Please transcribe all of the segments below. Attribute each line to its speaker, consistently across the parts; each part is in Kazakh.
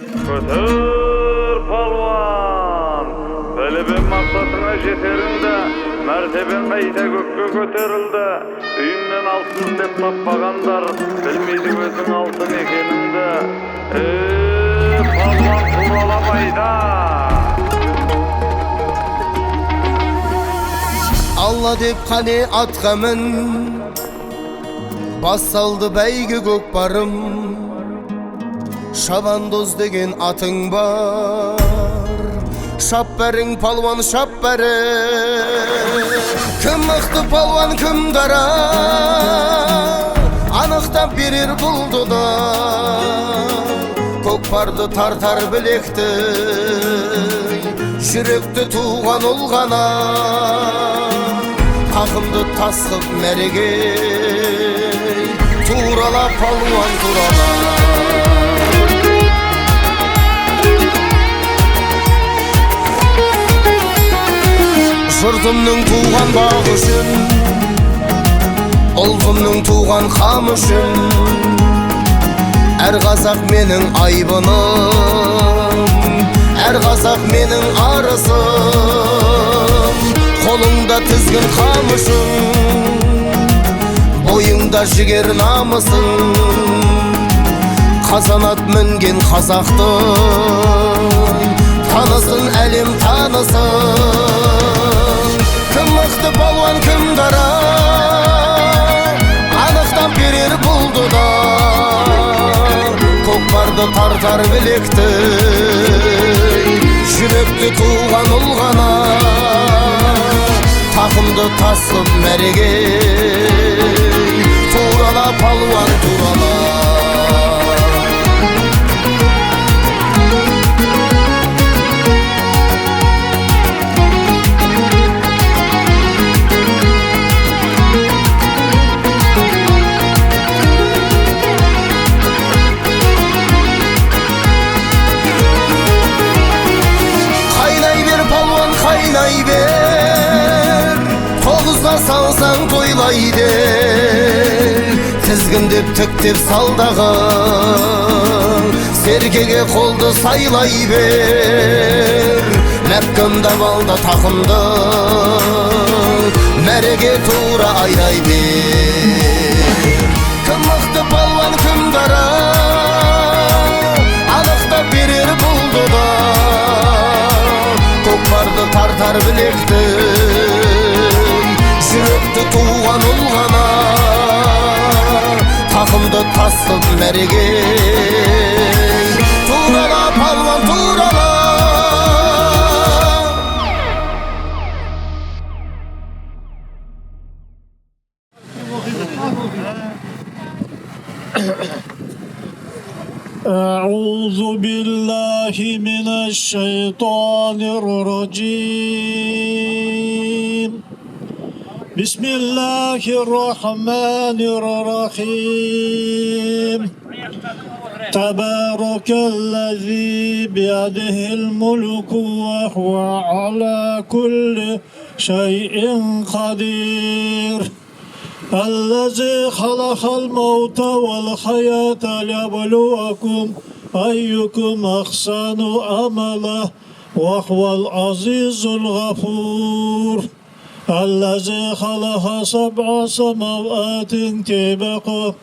Speaker 1: Көтер палуан, біліп ем мақсатыңа жетеріңді, мәртебең қайта көкке көтерілді. Үйіңнен алтын іздеп таппағандар, білмейді өзің алтын екеніңді. Палуан туралап айда.
Speaker 2: Алла деп қане атқа мін, бас салды бәйге көкпарым. Шабандоз деген атың бар, шап бәрің палуан, шап бәрің. Кім мықты палуан, кім дара, анықтап берер бұл дода. Көкпарды тартар білекті, жүректі туған ұл ғана. Тақымды тас қып мәреге, турала палуан, турала. Жұртымның туған бағы үшін, ұлтымның туған қамы үшін, әр қазақ менің айбыным, әр қазақ менің арысым. Қолыңда тізгін қамышың, бойыңда жігер намысың. Қазанат мінген қазақтың танысын әлем танысын. Кім мықты палуан, кім дара, анықтап берер бұл дода. Көкпарды тартар білекті, жүректі туған ұл ғана. Тақымды тас қып мәреге, турала палуан, турала. Қайнай бер палуан, қайнай бер, тоғызға салсаң тойлай бер. Тізгіндеп тіктеп салдағы, серкеге қолды сайлай бер. Мәпкімдап алда тақымды, мәреге тура айдай бер. Кім мықты палуан, кім дара, анықтап берер бұл дода. Көкпарды тартар білекті, жүректі туған ұл ғана. Тақымды тас қып мәреге, турала палуан, турала.
Speaker 3: أعوذ بالله من الشيطان الرجيم. بسم الله الرحمن الرحيم. تبارك الذي بيده الملك وهو على كل شيء قدير. الذي خلق الموت والحياة ليبلوكم أيكم أحسن عملا وهو العزيز الغفور. الذي خلق 7 سماوات طباقا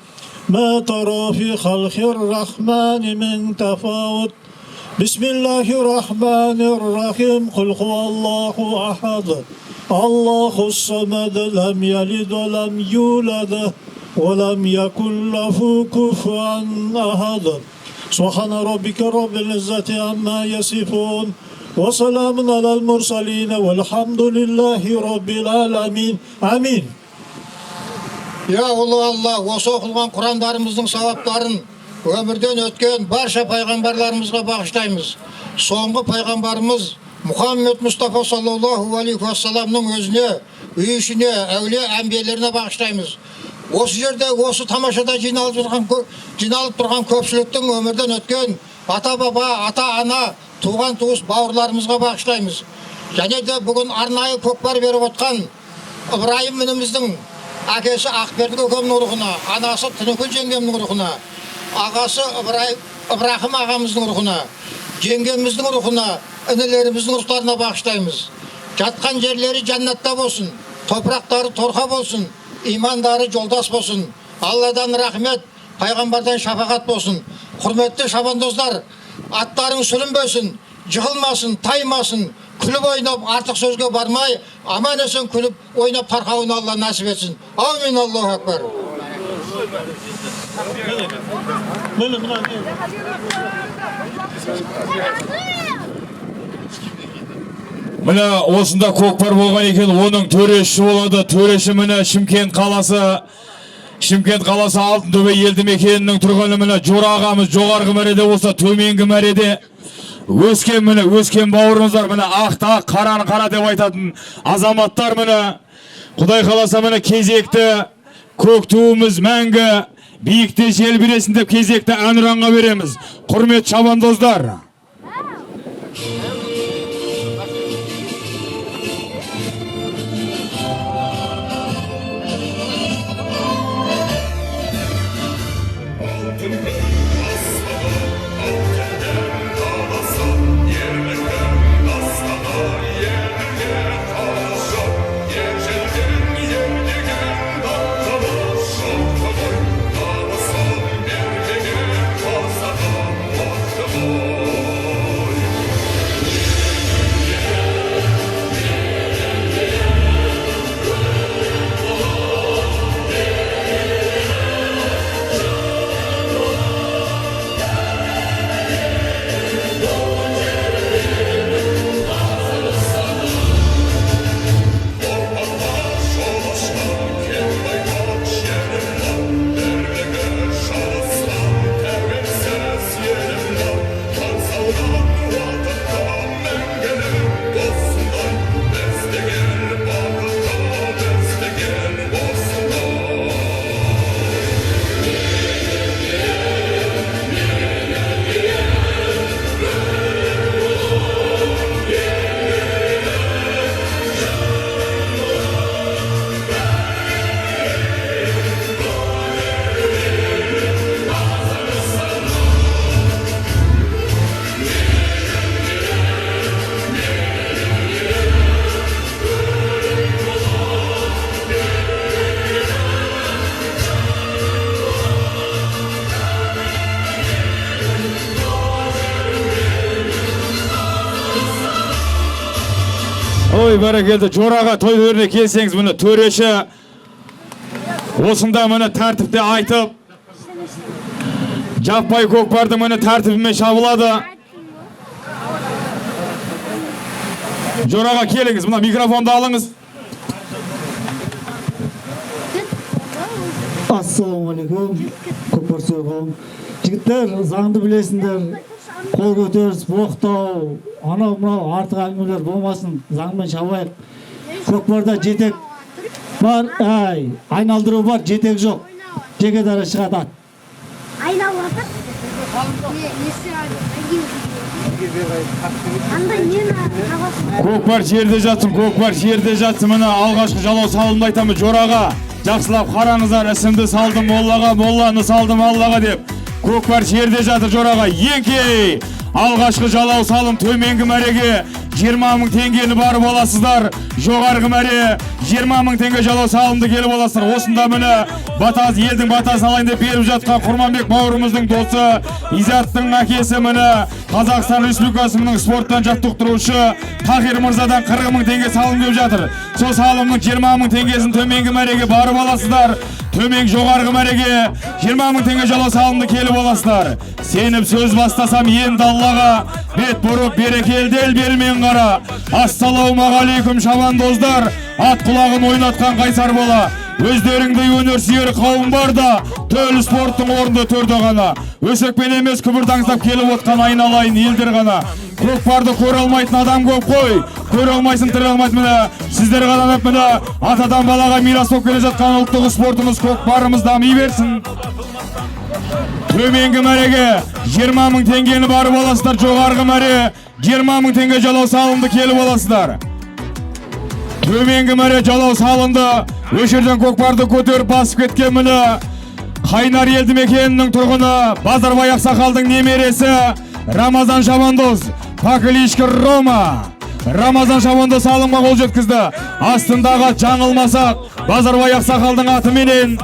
Speaker 3: ما ترى في خلق الرحمن من تفاوت. بسم الله الرحمن الرحيم. قل هو الله أحد الله الصمد لم يلد ولم يولد ولم يكن له كفوا أحد. سبحان ربك رب العزة عما يصفون وسلام على المرسلين والحمد لله رب العالمين. آمين.
Speaker 4: Я ұлы Алла, осы оқылған Құрандарымыздың сауаптарын өмірден өткен барша пайғамбарларымызға бағыштаймыз. Соңғы пайғамбарымыз Мұхаммед Мұстафа саллаллаху алейхи уассаламның өзіне, үй ішіне, әулие әмбиелеріне бағыштаймыз. Осы жерде, осы тамашада жиналып тұрған көпшіліктің өмірден өткен ата-баба, ата-ана, туған туыс бауырларымызға бағыштаймыз. Және де бүгін арнайы көкпар беріп отқан Ыбырайым ініміздің әкесі Ақберді көкемнің рухына, анасы Тінікүл жеңгемнің рухына, Ағасы Ыбырахым ағамыздың рухына, жеңгеміздің рухына, інілеріміздің рухтарына бағыштаймыз. Жатқан жерлері жәннатта болсын, топырақтары торқа болсын, имандары жолдас болсын. Алладан рахмет, пайғамбардан шапағат болсын. Құрметті шабандоздар, аттарың сүрінбесін, жығылмасын, таймасын, күліп ойнап, артық сөзге бармай, аман есен күліп ойнап тарқауын Алла нәсіп етсін. Аумин, Аллаху акбар.
Speaker 3: Міне, мына не?
Speaker 5: Міне, осында көкпар болған екен, оның төреші болады. Төреші, міне, Шымкент қаласы, Шымкент қаласы Алтынтөбе елді мекенінің тұрғыны, міне, Жора ағамыз жоғарғы мәреде болса, төменгі мәреде Өскен, міне, Өскен бауырымыз бар. Міне, ақты ақ, қараны қара деп айтатын азаматтар. Міне, Құдай қаласа, міне, кезекті көк туымыз мәңгі биікте желбіресін деп кезекті әнұранға береміз. Құрмет шабандоздар. Ой, бәрекелді, Жораға, той төріне келсеңіз, міне, төреші осында, міне, тәртіпте айтып, жаппай көкпардың, міне, тәртібімен шабылады. Жораға, келіңіз, мына микрофонды алыңыз.
Speaker 3: Ассалаумағалейкум, көкпар сүйер қауым. Жігіттер, заңды білесіңдер, қол көтеріс, боқтау, анау мынау артық әңгімелер болмасын, заңмен шабайық. Көкпарда жетек бар, әй, айналдыру бар, жетек жоқ. Жеке дара шығады ат.
Speaker 6: Айналып жатыр. Андай нені табасың?
Speaker 5: Көкпар жерде жатсын, көкпар жерде жатсын. Міне, алғашқы жалау салымды айтамыз, Жораға. Жақсылап қараңыздар, ісімді салдым моллаға, молланы салдым Аллаға деп. Көкпар жерде жатыр, Жораға. Еңкей! Алғашқы жалау салым төменгі мәреге 20 мың теңгені барып аласыздар. Жоғарғы мәре 20 мың теңге жалау салымды келіп аласыздар. Осында, міне, батаз, елдің батасын алайын деп беріп жатқан Құрманбек бауырымыздың досы, Изаттың әкесі, міне, Қазақстан Республикасының спорттан жаттықтырушы Тахир мырзадан 40 мың теңге салым келіп жатыр. Сол салымның 20 мың теңгесін төменгі мәреге барып аласыздар. Төмен, жоғарғы мәреге 20 мың теңге жалау салымды келіп аласыздар. Сеніп сөз бастасам енді Аллаға, бет бұрып берекелді ел бермен қара. Ассалаумағалейкум, шабандоздар, ат құлағын ойнатқан қайсар бала. Өздеріңдей өнер сүйер қауым бар да, төл спорттың орнында төрде ғана. Өсекпен емес, күбір келіп отқан айналайын елдер ғана. Көкпарды көре алмайтын адам көп қой. Көре алмайсың, тіре алмайтын, міне. Сіздер ғана, міне, атадан балаға мирас болып келе жатқан ұлттық спортымыз көкпарымыз дами берсін. Төменгі мәреге 20 мың теңгені барып аласыздар, жоғарғы мәре 20 мың теңге жалау салымды келіп аласыздар. Төменгі мәре жалау салынды. Осы жерден көкпарды көтеріп басып кеткен, міне, Қайнар елді мекенінің тұрғыны Базарбай ақсақалдың немересі Рамазан шабандоз, по кличке Рома. Рамазан шабандоз салымға қол жеткізді. Астындағы ат жаңылмасақ, Базарбай ақсақалдың атыменен.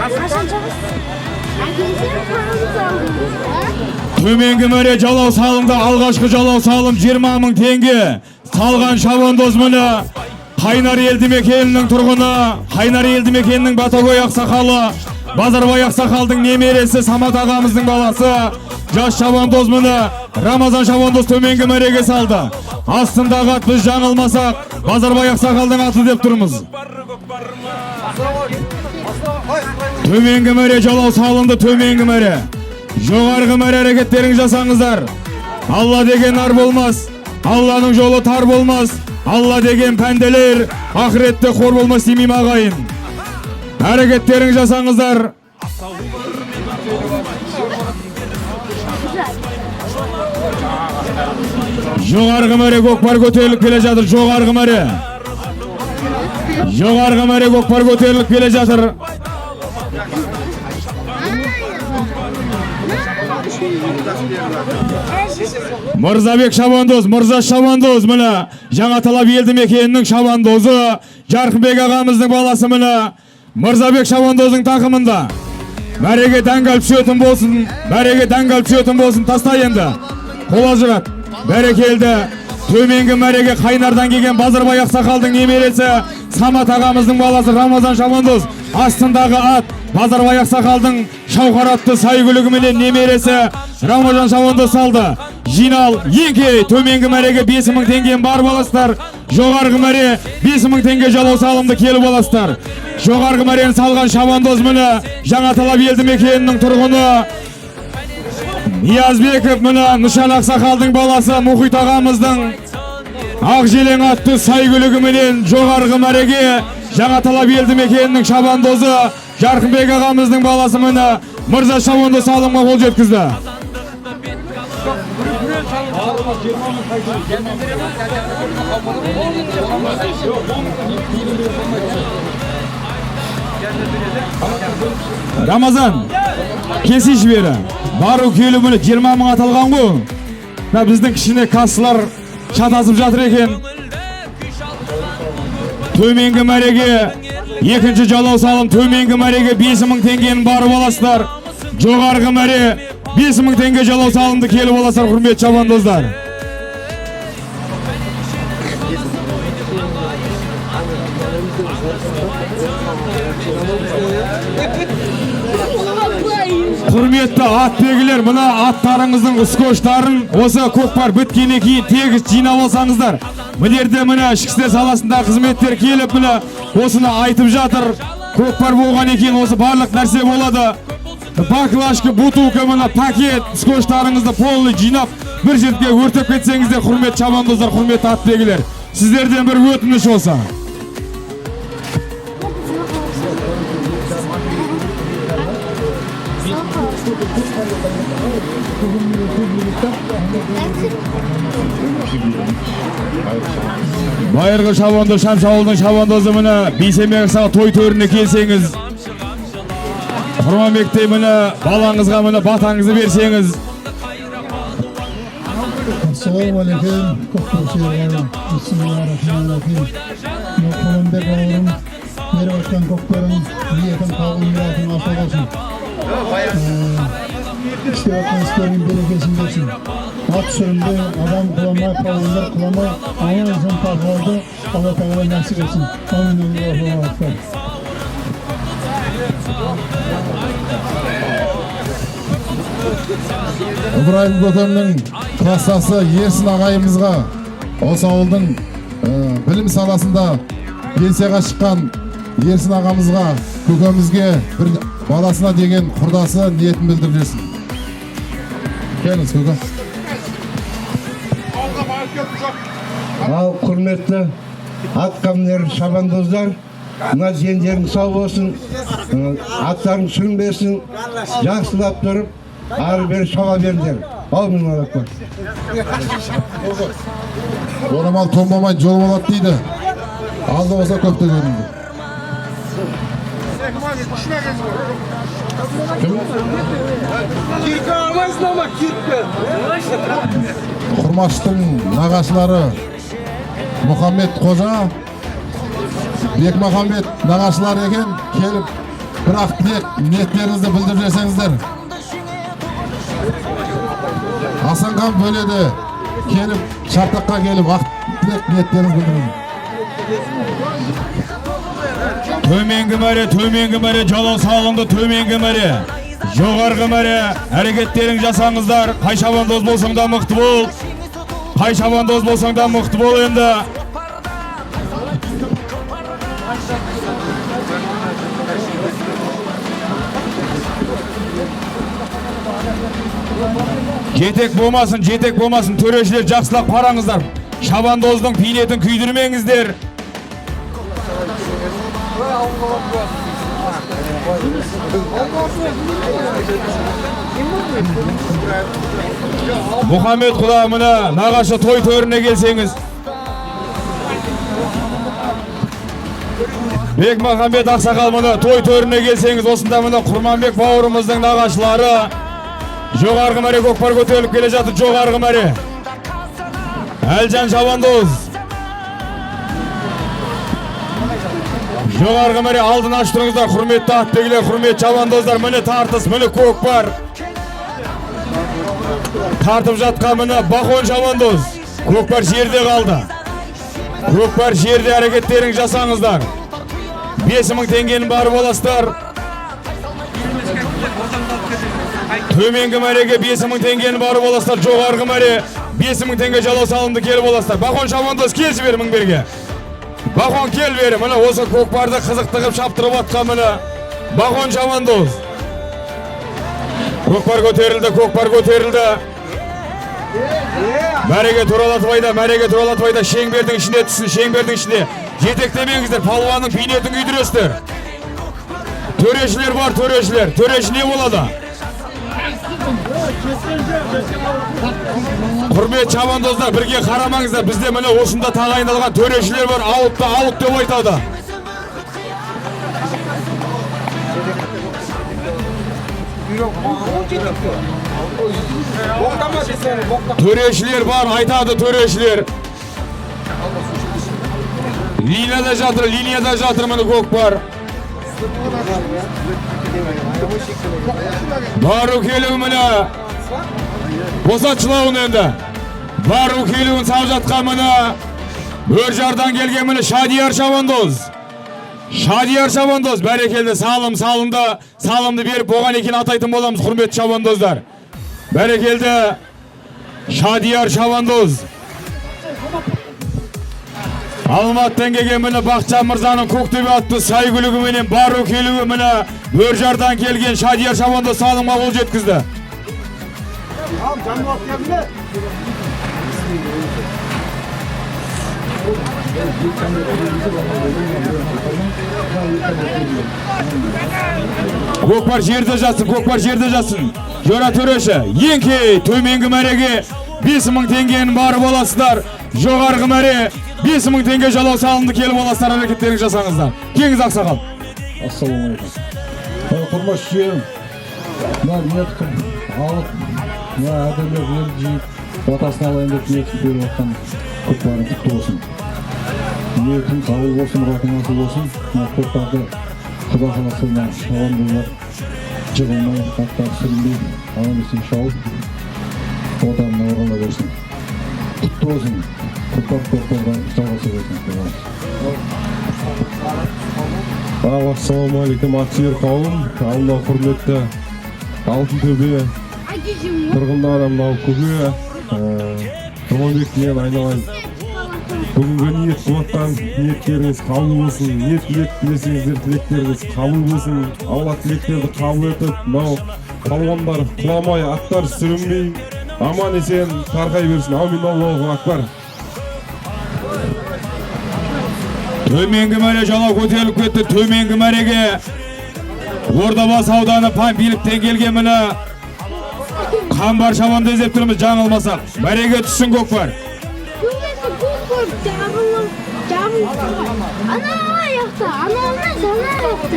Speaker 6: Қашан шабасыз? Әкесі қағаз алды.
Speaker 5: Төменгі мәре жалау салымды, алғашқы жалау салым 20 мың теңге. Салған шабандоз міне Қайнар елді мекенінің тұрғыны, Қайнар елді мекенінің Батагөй ақсақалы, Базарбай ақсақалдың немересі Самат ағамыздың баласы, жас шабандоз міне Рамазан шабандоз төменгі мәреге салды. Астындағы ат, біз жаңылмасақ, Базарбай ақсақалдың аты деп тұрмыз. Төменгі мәре жалау салынды, төменгі мәре. Жоғарғы мәре әрекеттерін жасаңыздар. Алла деген ар болмас, Алланың жолы тар болмас, Алла деген пәнделер ақыретте қор болмас демеймін ағайын. Әрекеттерін жасаңыздар. Жоғарғы мәре көкпар көтеріліп келе жатыр, жоғарғы мәре. Жоғарғы мәре көкпар көтеріліп келе жатыр. Мырзабек шабандоз, Мырза шабандоз, міне Жаңа Талап елді мекенінің шабандозы, Жарқынбек ағамыздың баласы міне Мырзабек шабандоздың тақымында. Мәреге дәңгәл түсетін болсын, мәреге дәңгәл түсетін болсын, таста енді. Қол ажырат. Бәрекелді. Төменгі мәреге Қайнардан келген Базарбай ақсақалдың немересі Самат ағамыздың баласы Рамазан шабандоз. Астындағы ат Базарбай ақсақалдың Шауқар атты сәйгүлігіменен немересі Рамазан шабандоз салды. Жинал, еңкей, төменгі мәреге 5000 теңгені барып аласыздар. Жоғарғы мәре 5000 теңге жалау салымды келіп аласыздар. Жоғарғы мәрені салған шабандоз міне Жаңа Талап елді мекенінің тұрғыны Ниязбеков, міне Нышан ақсақалдың баласы Мұхит ағамыздың Ақжелең атты сәйгүлігіменен жоғарғы мәреге Жаңа Талап елді мекенінің шабандозы Жарқынбек ағамыздың баласы міне Мырза шабандоз салымға қол жеткізді. Рамазан, келсейші бері. Бару келу міне 20 мың аталған ғой. Мына біздің кішкене кассалар шатасып жатыр екен. Төменгі мәреге екінші жалау салым, төменгі мәреге 5000 теңгені барып аласыздар. Жоғарғы мәре 5000 теңге жалау салымды келіп аласыздар, құрметті шабандоздар. Құрметті атбегілер, мына аттарыңыздың скотчтарын осы көкпар біткеннен кейін тегіс жинап алсаңыздар. Мына жерде міне ішкі істер саласындағы қызметтер келіп міне осыны айтып жатыр. Көкпар болғаннан кейін осы барлық нәрсе болады. Баклажка, бутылка, мына пакет, скотчтарыңызды полный жинап бір жерге өртеп кетсеңіздер, құрметті шабандоздар, құрметті атбегілер, сіздерден бір өтініш болса. Байырғы шабандоз Шамшы ауылының шабандозы міне Бейсенбек ақсақал той төріне келсеңіз, Құрманбектей міне балаңызға міне батаңызды берсеңіз.
Speaker 4: Ассалаумағалейкум, көкпаршылар. Бисмиллахиррахманиррахим. Құрманбек бауырым, беріп жатқан көкпарың, ниетің қабыл, мұратың асыл болсын. Істеп жатқан істерің берекесін берсін. Ат сүрінбей, адам құламай, палуандар құламай, аман есен тартыларды Алла Тағала нәсіп етсін. Амин. Аллаху акбар.
Speaker 7: Ыбырайым көкемнің кластасы Ерсін ағайымызға, осы ауылдың білім саласында пенсияға шыққан Ерсін ағамызға, көкемізге бір баласына деген құрдасы ниетін білдіріп жүрсін. Келіңіз, көке.
Speaker 8: Ал құрметті атқамінер шабандоздар, мына дендерің сау болсын, аттарың сүрінбесін, жақсылап тұрып ары бері шаба беріңдер. Аумин. Аллаху.
Speaker 7: Орамал тон болмайды, жол болады дейді. Аз да болса көп те көрінді. Кім? Құрмаштың нағашылары Мұхаммед Қожа, Бекмахамбет нағашылары екен, келіп бір ақ тілек ниеттеріңізді білдіріп жіберсеңіздер. Асанхан бөледі, келіп шартаққа келіп ақ тілек ниеттеріңізді білдіріңіз.
Speaker 5: Төменгі мәре, төменгі мәре, жалау салынды, төменгі мәре. Жоғарғы мәре, әрекеттерің жасаңыздар. Қай шабандоз болсаң да мықты бол. Қай шабандоз болсаң да мықты бол енді. Жетек болмасын, жетек болмасын. Төрешілер, жақсылап қараңыздар. Шабандоздың бейнетін күйдірмеңіздер. Мұхаммед құда, мына нағашы той төріне келсеңіз. Бекмахамбет ақсақал, мына той төріне келсеңіз, осында мына Құрманбек бауырымыздың нағашылары. Жоғарғы мәре көкпар көтеріліп келе жатыр, жоғарғы мәре. Әлжан шабандоз. Жоғарғы мәре алдын аштырыңыздар, құрметті атбегілер, құрметті шабандоздар. Міне тартыс, міне көкпар. Тартып жатқан міне Бахон шабандоз. Көкпар жерде қалды. Көкпар жерде, әрекеттерің жасаңыздар. 5000 теңгенің барып аласыздар. Төменгі мәреге 5000 теңгені барып аласыздар. Жоғарғы мәре 5000 теңге жалау салымды келіп аласыздар. Бахон шабандоз, келші бері мінберге. Бахон, кел бері. Міне осы көкпарды қызықты қып шаптырып атқан міне Бахон шабандоз. Көкпар көтерілді, көкпар көтерілді. Мәреге туралатып айда, мәреге туралатып айда. Шеңбердің ішінде түссін, шеңбердің ішінде. Жетектемеңіздер, палуанның бейнетін күйдіресіздер. Төрешілер бар, төрешілер. Төреші не болады? Құрметті шабандоздар, бірге қарамаңыздар. Бізде міне осында тағайындалған төрешілер бар. Ауытты, ауыт деп айтады. Төрешілер бар, айтады төрешілер. Линияда жатыр, линияда жатыр міне көкпар. Бару келуі міне. Босатшылауын енді. Бару келуін салып жатқан міне Өржардан келген міне Шадияр шабандоз. Шадияр шабандоз, бәрекелді, салым салымды, салымды беріп болған екен атайтын боламыз, құрметті шабандоздар. Бәрекелді Шадияр шабандоз. Алматыдан келген міне Бақытжан мырзаның Көктөбе атты сәйгүлігіменен бару келуі міне Өржардан келген Шадияр шабандоз салымға қол жеткізді. Көкпар жерде жатсын, көкпар жерде жатсын. Жора төреші, еңкей төменгі мәреге 5000 теңгенің барып аласыздар. Жоғарғы мәре 5000 теңге жалау салымды келіп аласыздар, әрекеттеріңізді жасаңыздар. Кеңіз ақсақал.
Speaker 3: Ассалаумағалейкум. Құрмаш жиен, мына ниет алып, мына әділдік ел жиып, отасын алайын деп ниет беріп жатқан көкпарың құтты болсын. Ниетің қабыл болсын, мұратың асыл болсын. Мына көкпарды Құда қаласа мына шабандоздар жығылмай, аттары сүрінбей, аман есен шауып, отанына орала берсін. Құтты болсын. Көкпар көкпарға жалғаса берсін.
Speaker 9: Ал, ассалаумағалейкум, ақсүйер қауым, ал мынау құрметті Алтынтөбе тұрғындары, мынау көке Құрманбек деген айналайын. Бүгінгі ниет қылып ниеттеріңіз қабыл болсын, ниет тілек тілесеңіздер тілектеріңіз қабыл болсын. Алла тілектерді қабыл етіп, мынау палуандар құламай, аттар сүрінбей, аман есен тарқай берсін. Аумин, Аллаху акбар.
Speaker 5: Төменгі мәре жалау көтеріліп кетті. Төменгі мәреге Ордабасы ауданы Панфиловтен келген міне Қамбар шабанды іздеп тұрмыз, жаңылмасақ. Мәреге түссін көкпар.
Speaker 6: Ана аяқта, ана емес, ана аяқта.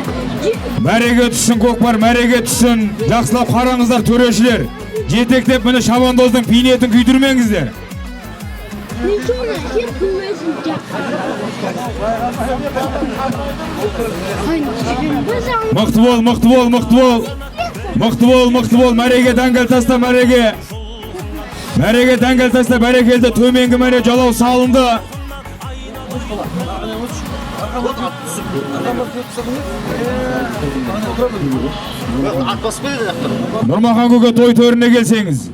Speaker 5: Мәреге түссін көкпар, мәреге түссін. Жақсылап қараңыздар, төрешілер. Жетектеп міне шабандоздың бейнетін күйдірмеңіздер.
Speaker 6: Мен соны сен күлмесін.
Speaker 5: Мықты бол, мықты бол, мықты бол. Мықты бол, мықты бол. Мәреге дәңгіл таста, мәреге. Мәреге дәңгіл таста, бәрекелді. Төменгі мәре жалау салынды. Нұрмахан көке, той төріне келсеңіз.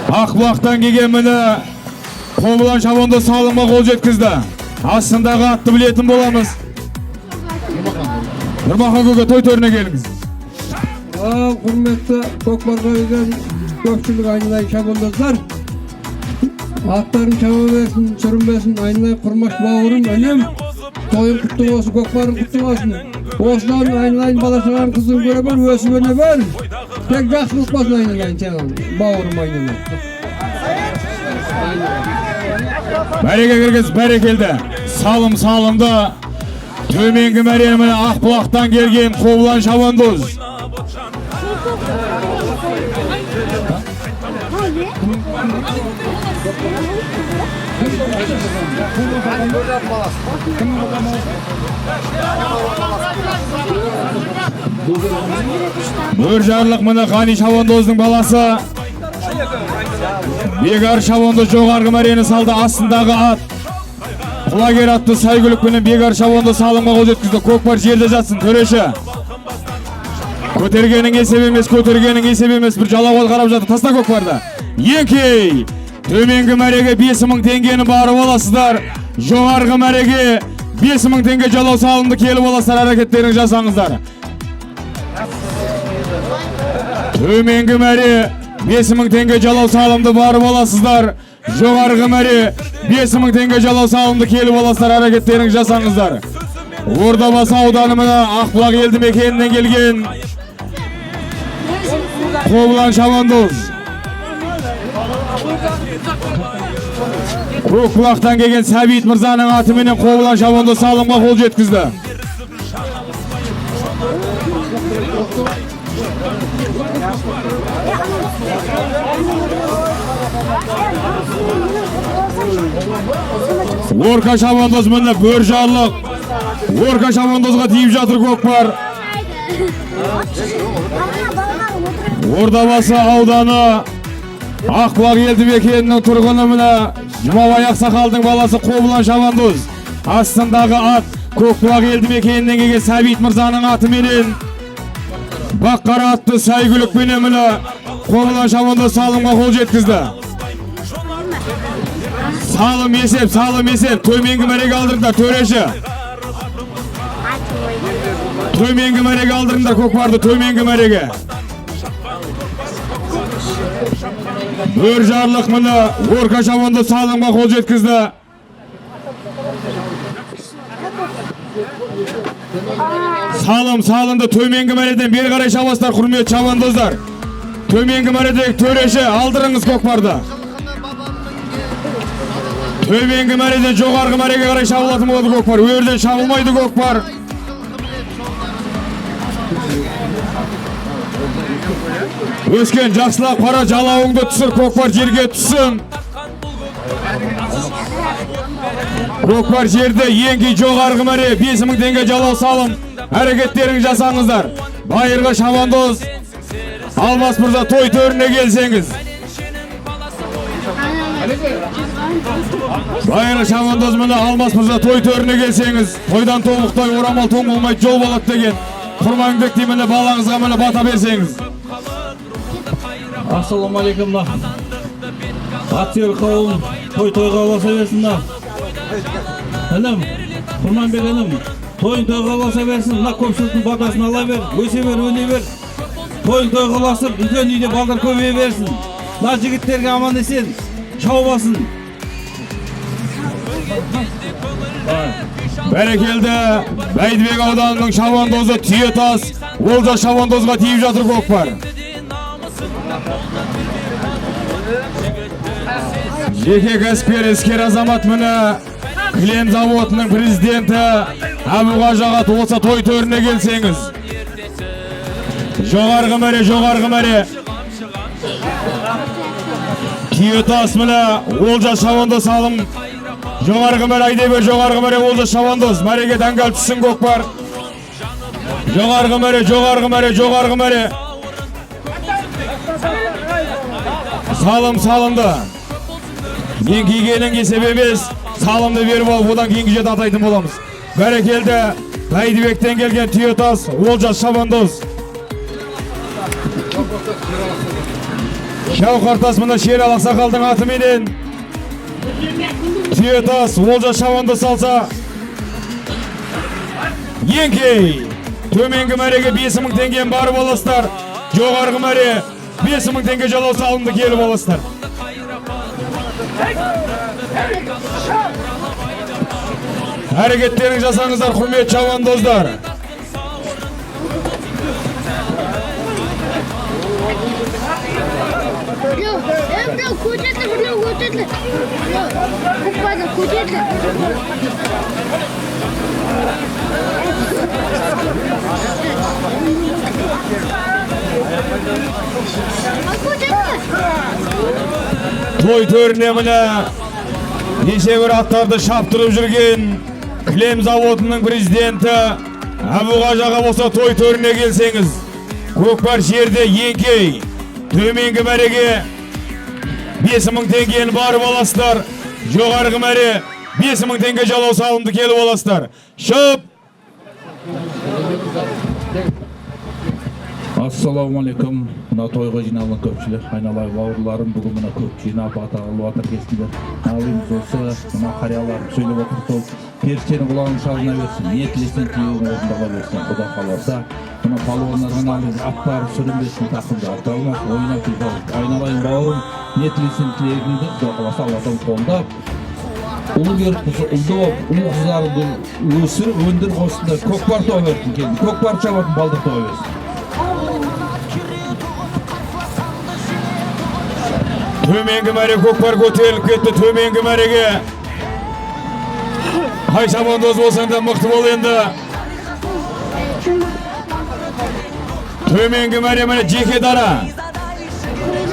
Speaker 5: Ақбұлақтан келген міне Қобылан шабандоз салымға қол жеткізді. Астындағы атты білетін боламыз. Нұрмахан көке, той төріне келіңіз.
Speaker 8: Ал құрметті көкпарға келген көпшілік, айналайын шабандоздар, аттарың шаба берсін, сүрінбесін, айналайын Құрмаш бауырым, інім, тойың құтты болсын, көкпарың құтты болсын. Осыдан айналайын бала шағаң қызың көре бер, өсіп өне бер. Тек жақсылық болсын айналайын саған, бауырым айналайын.
Speaker 5: Мәреге кіргіз, бәрекелді. Салым салынды. Төменгі мәре міне Ақбұлақтан келген Қобылан шабандоз. Бөржарлық міне Ғани шабандоздың баласы. Бегар шабандоз жоғарғы мәрені салды. Астындағы ат Құлагер атты сәйгүлік пенен Бегар шабандоз салымға қол жеткізді. Көкпар жерде жатсын, төреші. Көтергенің есеп емес, көтергенің есеп емес. Бір жалауға қарап жатыр. Таста көкпарды. Еңкей. Төменгі мәреге 5000 теңгені барып аласыздар. Жоғарғы мәреге 5000 теңге жалау салымды келіп аласыздар, әрекеттеріңізді жасаңыздар. Төменгі мәре 5000 теңге жалау салымды барып аласыздар. Жоғарғы мәре 5000 теңге жалау салымды келіп аласыздар, әрекеттеріңізді жасаңыздар. Ордабасы ауданы міне Ақбұлақ елді мекенінен келген Қобылан шабандоз. Көкбұлақтан келген Сәбит мырзаның атыменен Қобылан шабандоз салымға қол жеткізді. Орка шабандоз міне Бөржарлық. Орка шабандозға тиіп жатыр көкпар. Ордабасы ауданы Ақбұлақ елді мекенінің тұрғыны міне Жұмабай ақсақалдың баласы Қобылан шабандоз. Астындағы ат Көкбұлақ елді мекенінен келген Сәбит мырзаның атыменен Баққара атты сәйгүлікпенен міне Қобылан шабандоз салымға қол жеткізді. Салым есеп, салым есеп. Төменгі мәреге алдырыңдар, төреші. Төменгі мәреге алдырыңдар көкпарды, төменгі мәреге. Бөржарлық міне Орка шабандоз салымға қол жеткізді. Салым салынды. Төменгі мәреден бері қарай шабасыздар, құрметті шабандоздар. Төменгі мәредегі төреші, алдырыңыз көкпарды. Төменгі мәреден жоғарғы мәреге қарай шабылатын болады көкпар. Өрден шабылмайды көкпар. Өскен жақсылап қара, жалауыңды түсір, көкпар жерге түссін. Көкпар жерде, еңкей жоғарғы мәре 5000 теңге жалау салым. Әрекеттеріңізді жасаңыздар. Байырғы шабандоз Алмас мырза, той төріне келсеңіз. Байырғы шабандоз міне Алмас мырза, той төріне келсеңіз. Тойдан тобықтай орамал тоң болмайды, жол болады деген Құрманбек деймін, балаңызға міне бата берсеңіз.
Speaker 10: Ассалаумағалейкум. Атсер қауым, той тойға ұласа берсін да. Інім, Құрманбек інім, тойын тойға ұласа берсін, мына көпшіліктің батасын ала бер, өсе бер, өне бер. Тойын тойға ұласып, үлкен үйде балдар көбейе берсін. Мына жігіттерге аман есен, шау басын.
Speaker 5: Бәрекелді, Бәйдібек ауданының шабандозы Түйетас Олжас шабандозға тиіп жатыр көкпар. Жеке кәсіпкер, іскер азамат, міне кілем заводының президенті Әбуқажы аға болса, той төріне келсеңіз. Жоғарғы мәре, жоғарғы мәре. Түйетас, міне Олжас шабандоз салым. Жоғарғы мәре, айдай бер, жоғарғы мәре, Олжас шабандоз. Мәреге даңғал түссін көкпар. Жоғарғы мәре, жоғарғы мәре, жоғарғы мәре. Салым салынды. Еңкейгеннің есебі емес, салымды беріп алып, одан кейінгі жерде атайтын боламыз. Бәрекелді, Бәйдібектен келген Түйетас, Олжас шабандоз. Шауқартас, мына Шералы ақсақалдың атыменен Түйетас, Олжас шабандоз салса. Еңкей, төменгі мәреге 5000 теңгені барып аласыздар. Жоғарғы мәре 5000 теңге жалау салымды келіп аласыздар. Әрекеттерін жасаңыздар, құрметті шабандоздар.
Speaker 6: Біреу көтерді, біреу көтерді. Көкпарды көтерді.
Speaker 5: Той төріне міне неше бір аттарды шаптырып жүрген кілем заводының президенті Әбуқажы аға болса, той төріне келсеңіз. Көкпар жерде еңкей, төменгі мәреге 5000 теңгені барып аласыздар. Жоғарғы мәре 5000 теңге жалау салымды келіп аласыздар. Шып!
Speaker 10: Ассалаумағалейкум. Мына тойға жиналған көпшілік, айналайын бауырларым, бүгін мына көп жинап ата қылып жатыр кесіндер. Налимыз осы, мына қариялар сөйлеп отыр, сол періштенің құлағын шалына берсін, не тілесең тілеуің орындала берсін, Құда қаласа. Мына палуандарға налимыз, аттары сүрінбесін, тақымды атталмас, ойнап күліп, айналайын бауырым, не тілесең тілегіңді Құда қаласа Алладан қолдап, ұлы беріп, ұлды болып, ұл қыздарыңды өсіріп, өндіріп осындай көкпар туа берсін, келін, көкпар шабатын балдық туа берсін.
Speaker 5: Төменгі мәре көкпар көтеріліп кетті, төменгі мәреге. Қай шабандоз болсаң да мықты бол енді. Төменгі мәре міне жеке дара.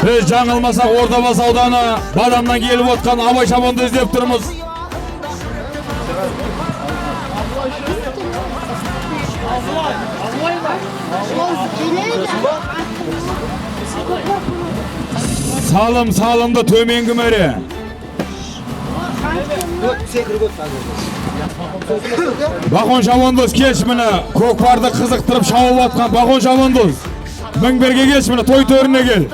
Speaker 5: Біз жаңылмасақ Ордабасы ауданы Бадамнан келіп отқан Абай шабандоз іздеп тұрмыз. Салым салымды төменгі мәре. Бахон шабандоз келші, міне көкпарды қызықтырып шауып атқан Бахон шабандоз. Мінберге келші, міне той төріне кел.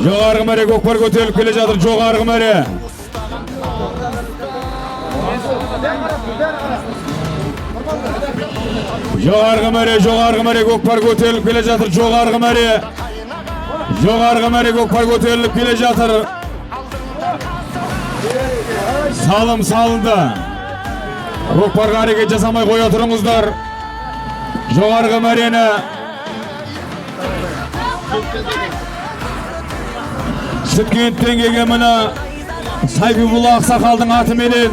Speaker 5: Жоғарғы мәре көкпар көтеріліп келе жатыр, жоғарғы мәре. Жоғарғы мәре, жоғарғы мәре көкпар көтеріліп келе жатыр, жоғарғы мәре. Жоғарғы мәре көкпар көтеріліп келе жатыр. Салым салынды. Көкпарға әрекет жасамай қоя тұрыңыздар. Жоғарғы мәрені Сүткенттен келген міне Сәбибулла ақсақалдың атыменен,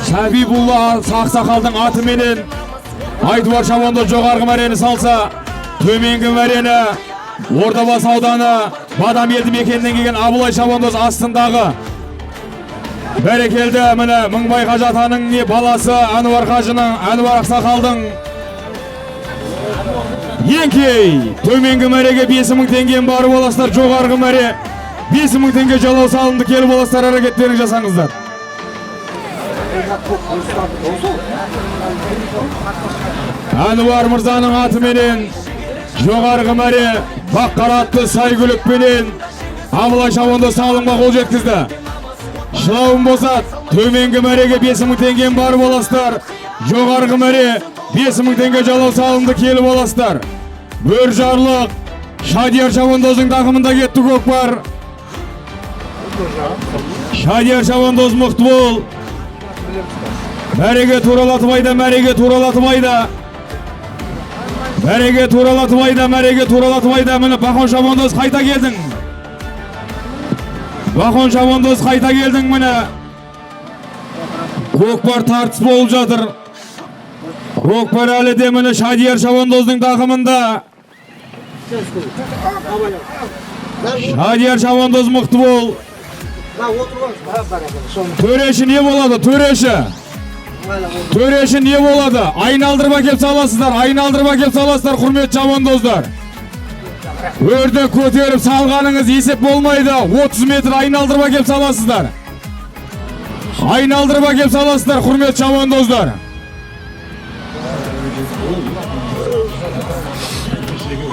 Speaker 5: Сәбибулла ақсақалдың атыменен Айтуар шабандоз жоғарғы мәрені салса, төменгі мәрені Ордабасы ауданы Бадам елді мекенінен келген Абылай шабандоз астындағы. Бәрекелді, міне Мыңбай қажы атаның баласы Әнуар қажының, Әнуар ақсақалдың. Еңкей, төменгі мәреге 5000 теңгені барып аласыздар, жоғарғы мәре 5000 теңге жалау салымды келіп аласыздар, әрекеттерін жасаңыздар. Әнуар мырзаның атыменен жоғарғы мәре Баққара атты сәйгүлікпенен Абылай шабандоз салымға қол жеткізді. Шылауын босат, төменгі мәреге 5000 теңгені барып аласыздар, жоғарғы мәре 5000 теңге жалау салымды келіп аласыздар. Бөржарлық Шадияр шабандоздың тақымында кетті көкпар. Шадияр шабандоз мықты бол. Мәреге туралатып айда, мәреге туралатып айда. Мәреге туралатып айда, мәреге туралатып айда. Міне Бахон шабандоз қайта келдің. Бахон шабандоз, қайта келдің міне. Көкпар тартыс болып жатыр. Көкпар әлі де міне Шадияр шабандоздың тақымында. Шадияр шабандоз, мықты бол. Төреші не болады? Төреші. Төреші не болады? Айналдырып әкеліп саласыздар, айналдырып әкеліп саласыздар, құрметті шабандоздар. Өрді көтеріп салғаныңыз есеп болмайды. 30 метр айналдырып әкеліп саласыздар. Айналдырып әкеліп саласыздар, құрметті шабандоздар.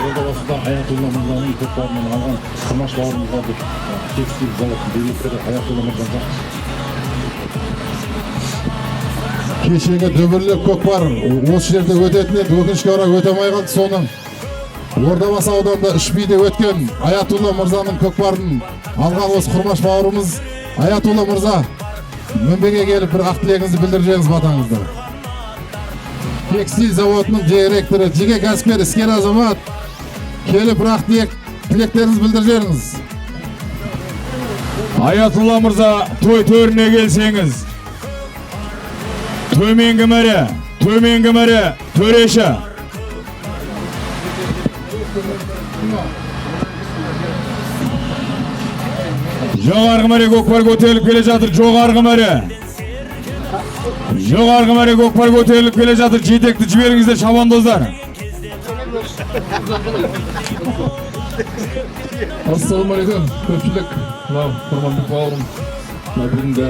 Speaker 7: Ордабасыда Аятулла мырзаның көкпарынан алған Құрмаш бауырымызға текстиль зауытының директоры Аятулла мырзаға. Кешегі дүбірлі көкпар осы жерде өтетін еді, өкінішке орай өте алмай қалды. Соның Ордабасы ауданында Үшбиде өткен Аятулла мырзаның көкпарын алған осы Құрмаш бауырымыз. Аятулла мырза, мінбеге келіп бір ақ тілегіңізді білдіріп жіберіңіз, батаңызды. Текстиль заводының директоры, жеке кәсіпкер, іскер азамат, келіп бір ақ тілектеріңізді білдіріп жіберіңіз.
Speaker 5: Аятулла мырза, той төріне келсеңіз. Төменгі мәре, төменгі мәре, төреші. Жоғарғы мәре көкпар көтеріліп келе жатыр, жоғарғы мәре. Жоғарғы мәре көкпар көтеріліп келе жатыр, жетекті жіберіңіздер, шабандоздар.
Speaker 11: Ассалаумағалейкум, көпшілік. Мынау Құрманбек бауырым, мына бүгінгі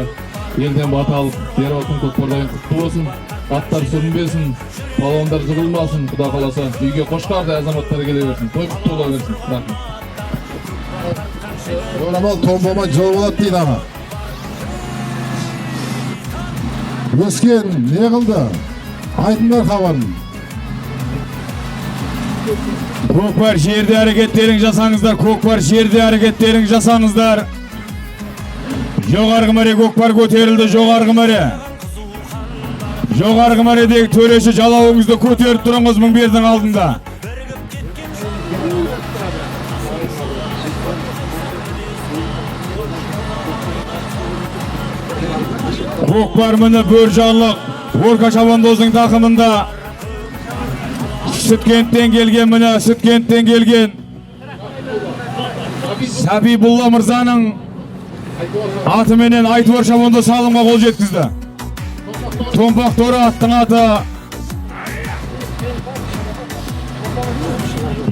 Speaker 11: елден бата алып беріп жатқан көкпардан құтты болсын. Аттар сүрінбесін, балуандар жығылмасын, Құда қаласа үйге қошқардай азаматтар келе берсін, той құтты бола берсін. Рахмет.
Speaker 7: Орамал тон болмай жол болады дейді аға. Өскен не қылды? Айтыңдар хабарын.
Speaker 5: Көкпар жерде әрекеттерің жасаңыздар, көкпар жерде әрекеттерің жасаңыздар. Жоғарғы мәре көкпар көтерілді, жоғарғы мәре. Жоғарғы мәредегі төреші, жалауыңызды көтеріп тұрыңыз мінбердің алдында. Көкпар міне Бөржанлық Орка шабандоздың тақымында. Сүткенттен келген міне, Сүткенттен келген Сәбибулла мырзаның атыменен Айтуар шабандоз салымға қол жеткізді. Томпақ торы аттың аты.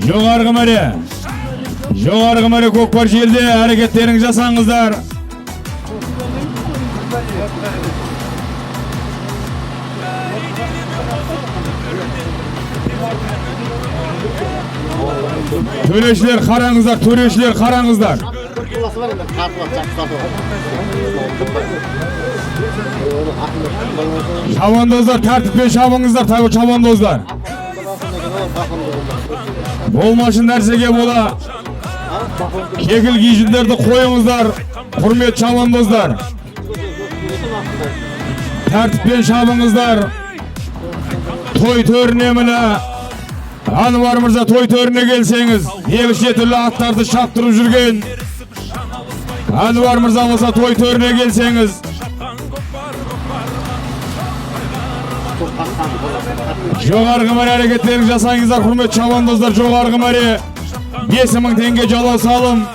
Speaker 5: Жоғарғы мәре. Жоғарғы мәре көкпар жерде әрекеттерің жасаңыздар. Төрешілер қараңыздар, төрешілер қараңыздар. Шабандоздар, тәртіппен шабыңыздар, шабандоздар. Болмашы нәрсеге бола кекіл кижіндерді қойыңыздар, құрметті шабандоздар. Тәртіппен шабыңыздар. Той төріне міне Ануар мырза, той төріне келсеңіз, неше түрлі аттарды шаптырып жүрген Ануар мырза болса, той төріне келсеңіз. Жоғарғы мәре әрекеттерін жасаңыздар, құрметті шабандоздар. Жоғарғы мәре 5000 теңге жалау салым.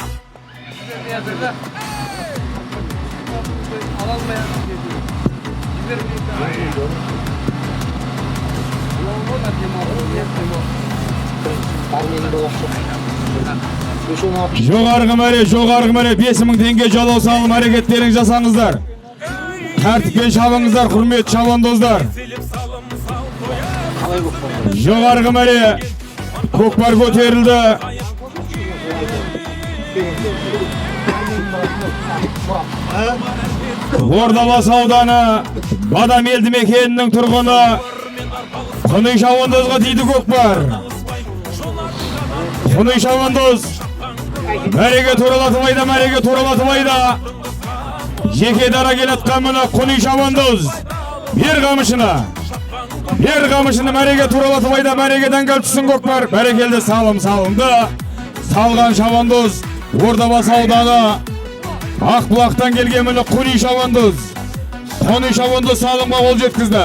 Speaker 5: Жоғарғы мәре, жоғарғы мәре 5000 теңге жалау салым әрекеттерін жасаңыздар. Тәртіппен шабыңыздар, құрметті шабандоздар. Жоғарғы мәре көкпар көтерілді. Ордабасы ауданы Бадам елді мекенінің тұрғыны Құнай шабандозға тиді көкпар. Құнай шабандоз мәреге туралатып айда, мәреге туралатып айда. Жеке дара келатқан мына Құнай шабандоз бер қамышына, бер қамышыны мәреге туралатып айда, мәрегеден келіп түссін көкпар. Бәрекелді, салым салынды. Салған шабандоз Ордабасы ауданы Ақбұлақтан келген міне Құни шабандоз. Құни шабандоз салымға қол жеткізді.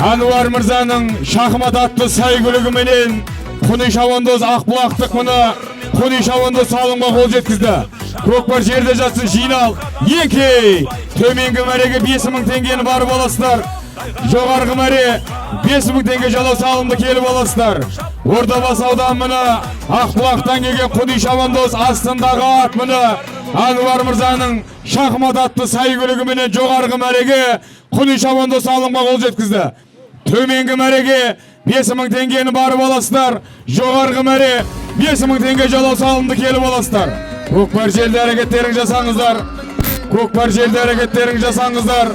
Speaker 5: Ануар мырзаның шахмат атты сәйгүлігіменен Құни шабандоз Ақбұлақтық міне Құни шабандоз салымға қол жеткізді. Көкпар жерде жатсын, жинал. Еңкей. Төменгі мәреге 5000 теңгені барып аласыздар. Жоғарғы мәре 5000 теңге жалау салымды келіп аласыздар. Ордабасы ауданы міне Ақбұлақтан келген Құни шабандоз астындағы ат міне Ануар мырзаның шахмат атты сәйгүлігіменен жоғарғы мәреге Құни шабандоз салымға қол жеткізді. Төменгі мәреге 5000 теңгені барып аласыздар. Жоғарғы мәре 5000 теңге жалау салымды келіп аласыздар. Көкпар желді әрекеттерін жасаңыздар. Көкпар желді әрекеттерін жасаңыздар.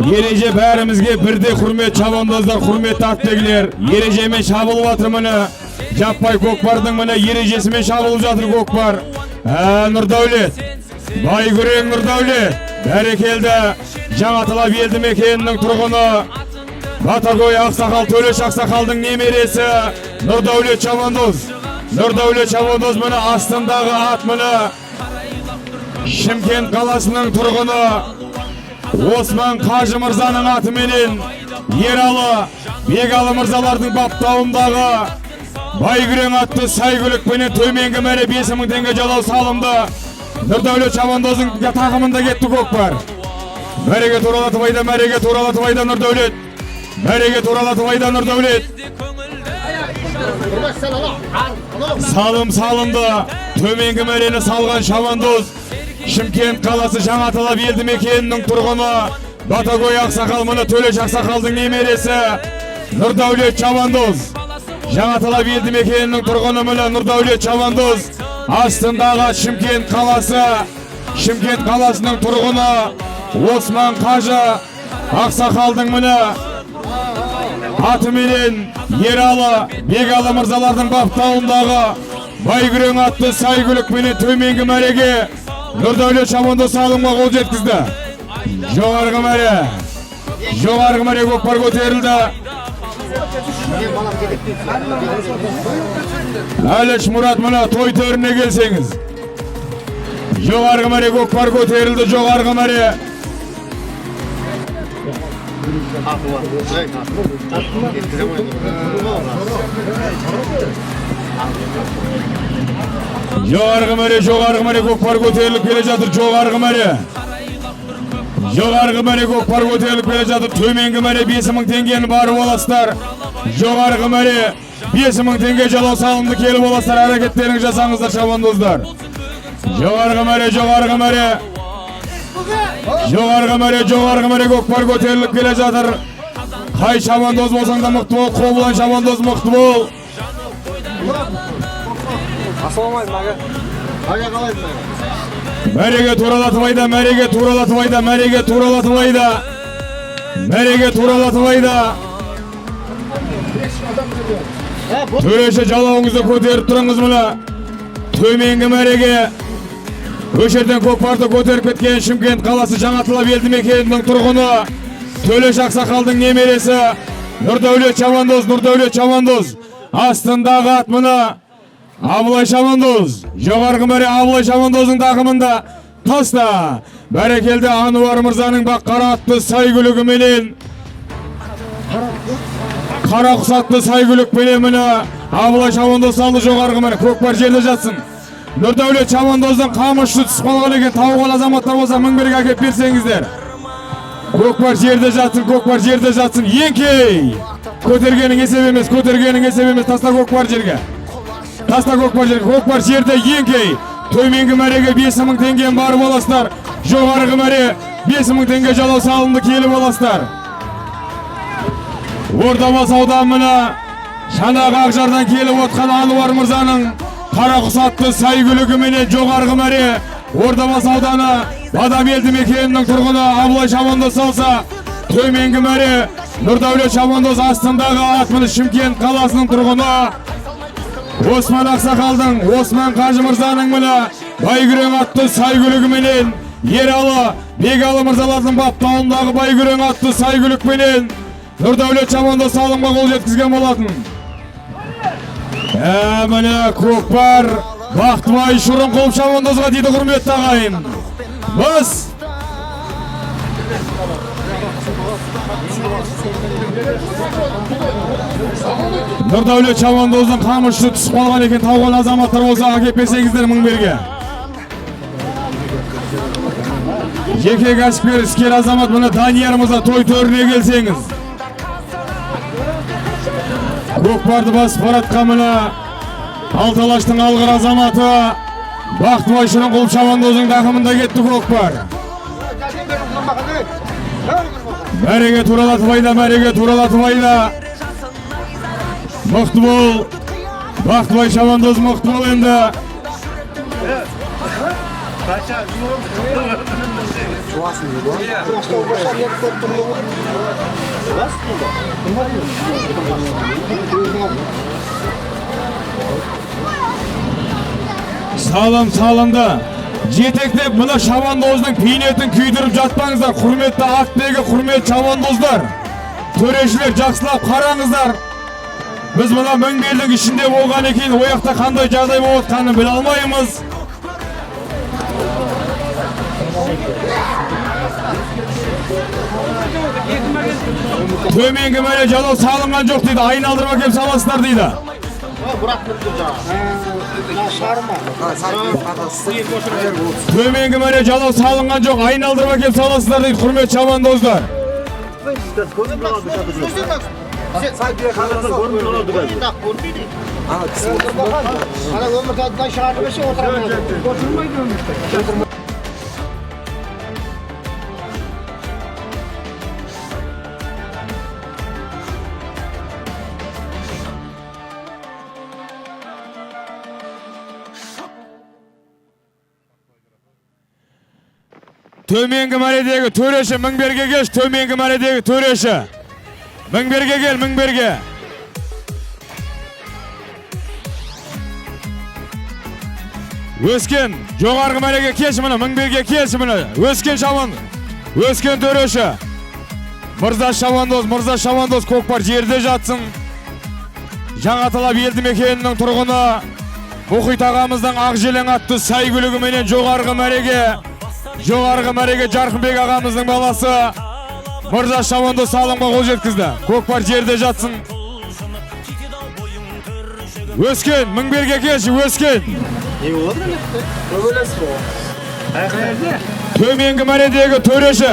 Speaker 5: Ереже бәрімізге бірдей, құрмет шабандоздар, құрметті атбегілер. Ережемен шабылып жатыр міне. Жаппай көкпардың міне ережесімен шабылып жатыр көкпар. Нұрдәулет, Байкүрең Нұрдәулет, бәрекелді. Жаңаталап елді мекенінің тұрғыны Батагөй ақсақал, Төлеш ақсақалдың немересі Нұрдәулет шабандоз. Нұрдәулет шабандоз міне астындағы ат міне Шымкент қаласының тұрғыны Осман Қажы мырзаның атыменен Ералы Бегалы мырзалардың баптауындағы Байкүрең атты сәйгүлікпенен төменгі мәре 5000 теңге жалау салымды. Нұрдәулет шабандоздың тақымында кетті көкпар. Мәреге туралатып айда, мәреге туралатып айда Нұрдәулет. Мәреге туралатып айда Нұрдәулет. Салым салынды. Төменгі мәрені салған шабандоз Шымкент қаласы Жаңаталап елді мекенінің тұрғыны Батагөй ақсақал міне Төлеш ақсақалдың немересі Нұрдәулет шабандоз. Жаңаталап елді мекенінің тұрғыны міне Нұрдәулет шабандоз. Астындағы Шымкент қаласы, Шымкент қаласының тұрғыны Осман Қажы ақсақалдың міне атыменен Ералы Бегалы мырзалардың баптауындағы Байкүрең атты сәйгүлікпенен төменгі мәреге Нұрдәулет шабандоз салымға қол жеткізді. Жоғарғы мәре, жоғарғы мәре көкпар көтерілді. Әліш Мұрат мына той төріне келсеңіз. Жоғарғы мәре көкпар көтерілді, жоғарғы мәре. Жоғарғы мәре, жоғарғы мәре көкпар көтеріліп келе жатыр, жоғарғы мәре. Жоғарғы мәре көкпар көтеріліп келе жатыр, төменгі мәре 5000 теңгені барып аласыздар. Жоғарғы мәре 5000 теңге жалау салымды келіп аласыздар, әрекеттеріңізді жасаңыздар шабандоздар. Жоғарғы мәре, жоғарғы мәре. Жоғарғы мәре, жоғарғы мәре көкпар көтеріліп келе жатыр. Қай шабандоз болсаң да мықты бол, Қобылан шабандоз мықты бол. Мәреге туралатып айда, мәреге туралатып айда, мәреге туралатып айда. Мәреге туралатып айда. Төреші жалауыңызды көтеріп тұрыңыз мына. Төменгі мәреге көшерден көкпарды көтеріп кеткен Шымкент қаласы Жаңаталап елді мекенінің тұрғыны Төлеш ақсақалдың немересі Нұрдәулет шабандоз, Нұрдәулет шабандоз. Астындағы ат мына Абылай шабандоз. Жоғарғы мәре Абылай шабандоздың тақымында. Таста. Бәрекелді Ануар мырзаның баққара атты сәйгүлігіменен Қарақұс атты сәйгүлікпенен міне Абылай шабандоз салды жоғарғы мәре. Көкпар жерде жатсын. Нұрдәулет шабандоздың қамышты түсіп қалған екен. Тауған азаматтар болса мінберге әкеп берсеңіздер. Көкпар жерде жатсын, көкпар жерде жатсын. Еңкей! Көтергенің есеп емес, көтергенің есеп емес. Таста көкпар жерге. Таста көкпар жерге, көкпар жерде еңкей. Төменгі мәреге 5000 теңгені барып аласыздар. Жоғарғы мәре 5000 теңге жалау салымды келіп аласыздар. Ордабасы ауданы міне Шанақ Ақжардан келіп отқан Ануар мырзаның Қарақұс атты сәйгүлігіменен жоғарғы мәре Ордабасы ауданы Бадам елді мекенінің тұрғыны Абылай шабандоз салса, төменгі мәре Нұрдәулет шабандоз астындағы ат міне Шымкент қаласының тұрғыны Осман ақсақалдың, Осман Қажы мырзаның міне Байкүрең атты сәйгүлігіменен Ералы Бегалы мырзалардың баптауындағы Байкүрең атты сәйгүлікпенен Нұрдәулет шабандоз салымға қол жеткізген болатын. Міне көкпар Бақтыбай Шұрынқұлов шабандозға дейді, құрметті ағайын. Біз Нұрдәулет шабандоздың қамышысы түсіп қалған екен, тауған азаматтар болса әкеп берсеңіздер мінберге. Жеке кәсіпкер, іскер азамат, міне Данияр мырза, той төріне келсеңіз. Көкпарды басып баратқан міне Алты Алаштың алғыр азаматы Бақтыбай Шұрынқұлов шабандоздың тақымында кетті көкпар. Мәреге туралатып айда, мәреге туралатып айда. Мықты бол, Бақтыбай шабандоз, мықты бол енді. Салым салынды. Жетектеп мына шабандоздың бейнетін күйдіріп жатпаңыздар, құрметті атбегі, құрметті шабандоздар. Төрешілер, жақсылап қараңыздар. Біз мына мінбердің ішінде болған екен, ол жақта қандай жағдай болып жатқанын біле алмаймыз. Төменгі мәре жалау салынған жоқ дейді, айналдырып әкеліп саласыздар дейді. Төменгі мәре жалау салынған жоқ, айналдырып әкеліп саласыздар дейді, құрметті шабандоздар. Төменгі мәредегі төреші мінберге келші, төменгі мәредегі төреші. Мінберге кел, мінберге. Өскен, жоғарғы мәреге келші міне, мінберге келші міне. Өскен шабан, өскен төреші. Мырза шабандоз, мырза шабандоз, көкпар жерде жатсын. Жаңаталап елді мекенінің тұрғыны Мұхит ағамыздың Ақжелең атты сәйгүлігіменен жоғарғы мәреге, жоғарғы мәреге Жарқынбек ағамыздың баласы Мырза шабандоз салымға қол жеткізді. Көкпар жерде жатсын. Өскен, мінберге келші, өскен. Төменгі мәредегі төреші.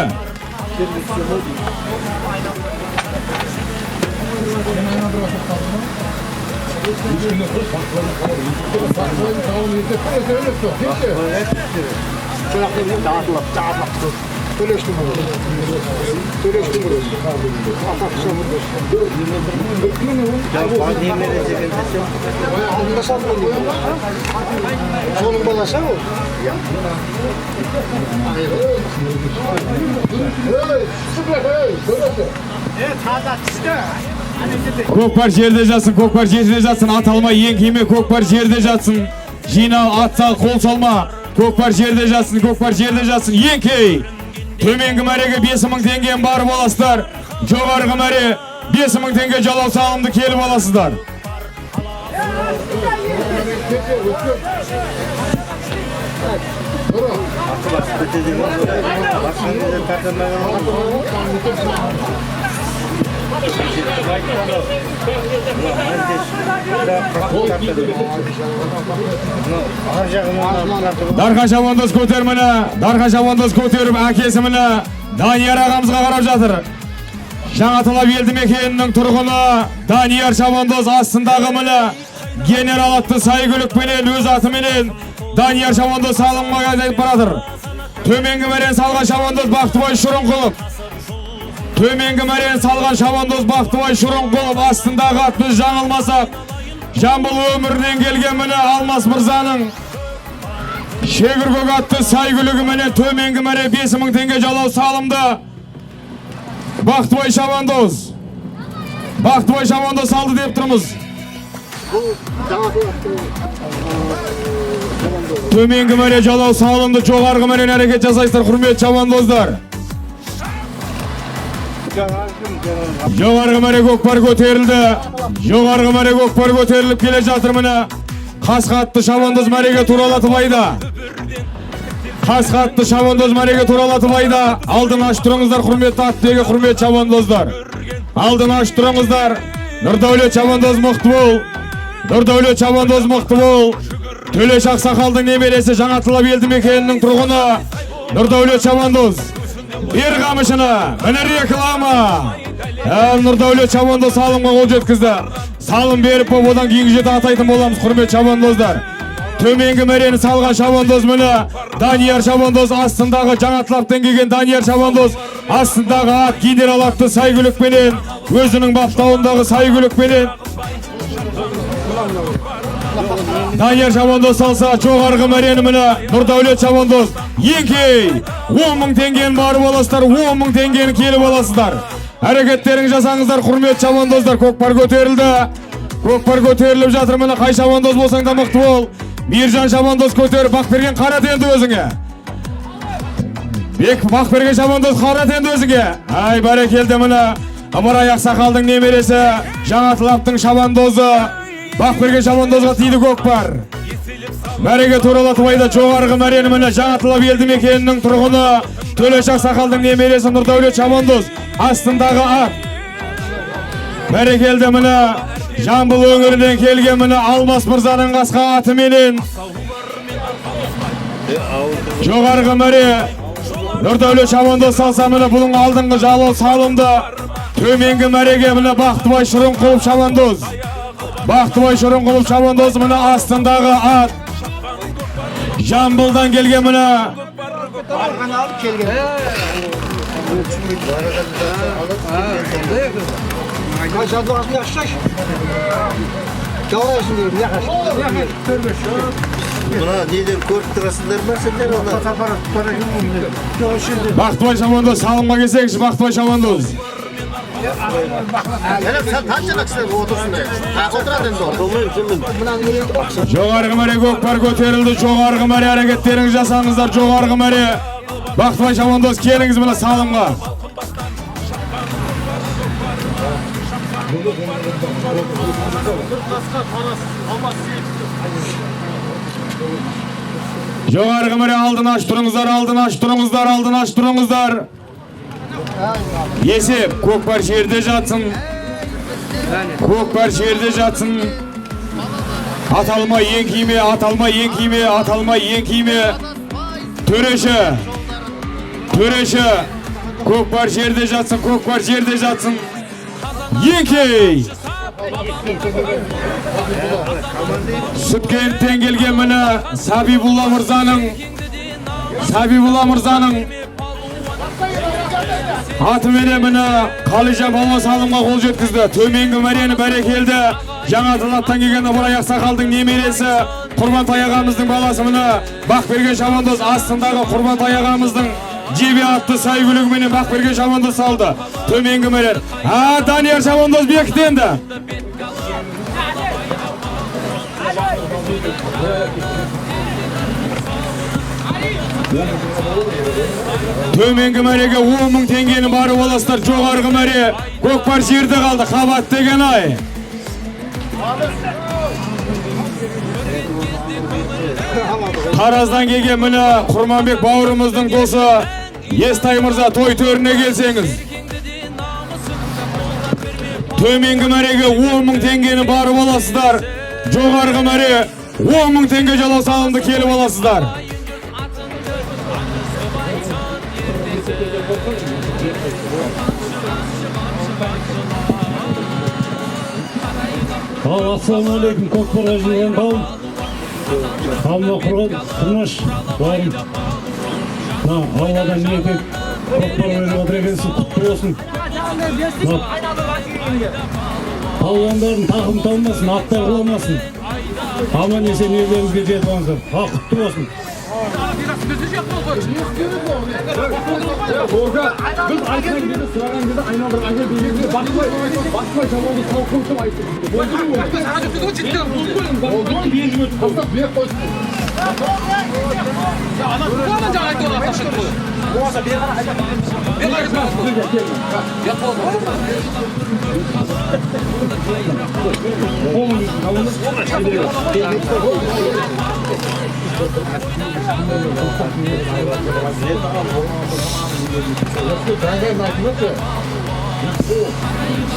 Speaker 4: Соның баласы ол.
Speaker 5: Көкпар жерде жатсын, көкпар жерде жатсын, ат алма, еңкейме, көкпар жерде жатсын. Жинал, ат сал, қол салма. Көкпар жерде жатсын, көкпар жерде жатсын, еңкей. Төменгі мәреге 5000 теңгені барып аласыздар. Жоғарғы мәре 5000 теңге жалау салымды келіп аласыздар. Дархан шабандоз көтер міне, Дархан шабандоз көтеріп әкесі міне Данияр ағамызға қарап жатыр. Жаңаталап елді мекенінің тұрғыны Данияр шабандоз астындағы міне генерал атты сәйгүлікпенен өз атыменен Данияр шабандоз салымға кетіп баратыр. Төменгі мәрені салған шабандоз Бақтыбай Шұрынқұлов. Төменгі мәрені салған шабандоз Бақтыбай Шұрынқұлов астындағы ат, біз жаңылмасақ, Жамбыл өмірінен келген міне Алмас мырзаның Шегіркөк атты сәйгүлігіменен төменгі мәре 5000 теңге жалау салымды. Бақтыбай шабандоз. Бақтыбай шабандоз салды деп тұрмыз.
Speaker 4: Бұл жаңа
Speaker 5: Төменгі мәре жалау салынды, жоғарғы мәрен әрекет жасайсыздар, құрметті шабандоздар. Жоғарғы мәре көкпар көтерілді. Жоғарғы мәре көкпар көтеріліп келе жатыр міне. Қасқа атты шабандоз мәреге туралатып айда. Қасқа атты шабандоз мәреге туралатып айда. Алдын ашып тұрыңыздар, құрметті аттегі, құрметті шабандоздар. Алдын ашып тұрыңыздар. Нұрдәулет шабандоз мықты бол. Нұрдәулет шабандоз мықты бол. Төлеш ақсақалдың немересі, Жаңатылап елді мекенінің тұрғыны Нұрдәулет шабандоз. Ер қамышыны, міне реклама. Нұрдәулет шабандоз салымға қол жеткізді. Салым беріп болып, одан кейінгі жерде атайтын боламыз, құрметті шабандоздар. Төменгі мәрені салған шабандоз міне Данияр шабандоз, астындағы Жаңатылаптан келген Данияр шабандоз, астындағы ат генерал атты сәйгүлікпенен, өзінің баптауындағы сәйгүлікпенен Данияр шабандоз салса, жоғарғы мәрені міне Нұрдәулет шабандоз. Еңкей, 10 мың теңгені барып аласыздар, 10 мың теңгені келіп аласыздар. Әрекеттерін жасаңыздар, құрметті шабандоздар. Көкпар көтерілді. Көкпар көтеріліп жатыр міне, қай шабандоз болсаң да мықты бол. Мейіржан шабандоз көтеріп, Бақберген қарат енді өзіңе. Бек Бақберген шабандоз қарат енді өзіңе. Ай, бәрекелді міне. Ыбырай ақсақалдың немересі, Жаңатылаптың шабандозы Бақберген шабандозға тиді көкпар. Мәреге туралатып айда, жоғарғы мәрені міне Жаңатылап елді мекенінің тұрғыны Төлеш ақсақалдың немересі Нұрдәулет шабандоз, астындағы ат. Бәрекелді міне Жамбыл өңірінен келген міне Алмас мырзаның қасқа атыменен. Жоғарғы мәре Нұрдәулет шабандоз салса, міне бұның алдыңғы жалау салынды. Төменгі мәреге міне Бақтыбай Шырынқұлов шабандоз. Бақтыбай Шырынқұлов шабандоз міне астындағы ат. Жамбылдан келген міне Бақтыбай шабандоз салымға келсеңші, Бақтыбай шабандоз. Жоғарғы мәре көкпар көтерілді, жоғарғы мәре әрекеттеріңізді жасаңыздар, жоғарғы мәре. Бақтыбай шабандоз келіңіз мына салымға. Жоғарғы мәре алдын ашып тұрыңыздар, алдын ашып тұрыңыздар, алдын ашып тұрыңыздар. Есеп, көкпар жерде жатсын. Көкпар жерде жатсын. Аталмай еңкейме, аталмай еңкейме, аталмай еңкейме. Төреші, төреші, көкпар жерде жатсын, көкпар жерде жатсын. Еңкей! Сүткенттен келген міне Сабибулла мырзаның, Сабибулла мырзаның атыменен міне Қалижан балуан салымға қол жеткізді. Төменгі мәрені бәрекелді. Жаңатылаптан келген Ыбырай ақсақалдың немересі Құрбантай ағамыздың баласы міне Бақберген шабандоз, астындағы Құрбантай ағамыздың жебе атты сәйгүлігіменен Бақберген шабандоз салды. Төменгі мәрен. Данияр шабандоз бекітенді. Төменгі мәреге 10 мың теңгені барып аласыздар. Жоғарғы мәре көкпар жерде қалды. Қабат деген ай. Тараздан келген міне Құрманбек бауырымыздың досы Естай мырза, той төріне келсеңіз. Төменгі мәреге 10 мың теңгені барып аласыздар. Жоғарғы мәре 10 мың теңге жалау салымды келіп аласыздар.
Speaker 3: Ал, ассалаумағалейкум, көкпарға жиылған қауым. Алла Құрмаш бауырым, Алладан ниет ет, көкпар беріп отыр екенсің, құтты болсын. Палуандардың тақымы талмасын, аттар құламасын. Аман есен елдеріңізге жетіп алыңыздар. Құтты болсын.
Speaker 11: Біз айтқан кезде, сұраған кезде айналдырып әкеліп дегенде Бақтыбай шабандоз салып қойып деп айтты. Болды ма? Болды ма? Болды ма?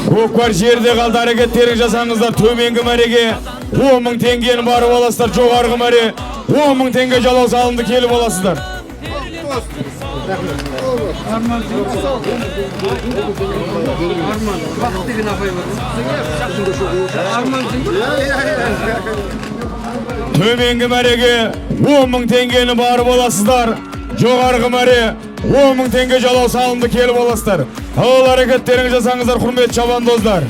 Speaker 5: Көкпар жерде қалды, әрекеттерін жасаңыздар. Төменгі мәреге 10 мың теңгені барып аласыздар, жоғарғы мәре 10 мың теңге жалау салымды келіп аласыздар. Төменгі мәреге 10 мың теңгені барып аласыздар, жоғарғы мәре 10 мың теңге жалау салымды келіп аласыздар. Ол әрекеттерін жасаңыздар, құрметті шабандоздар.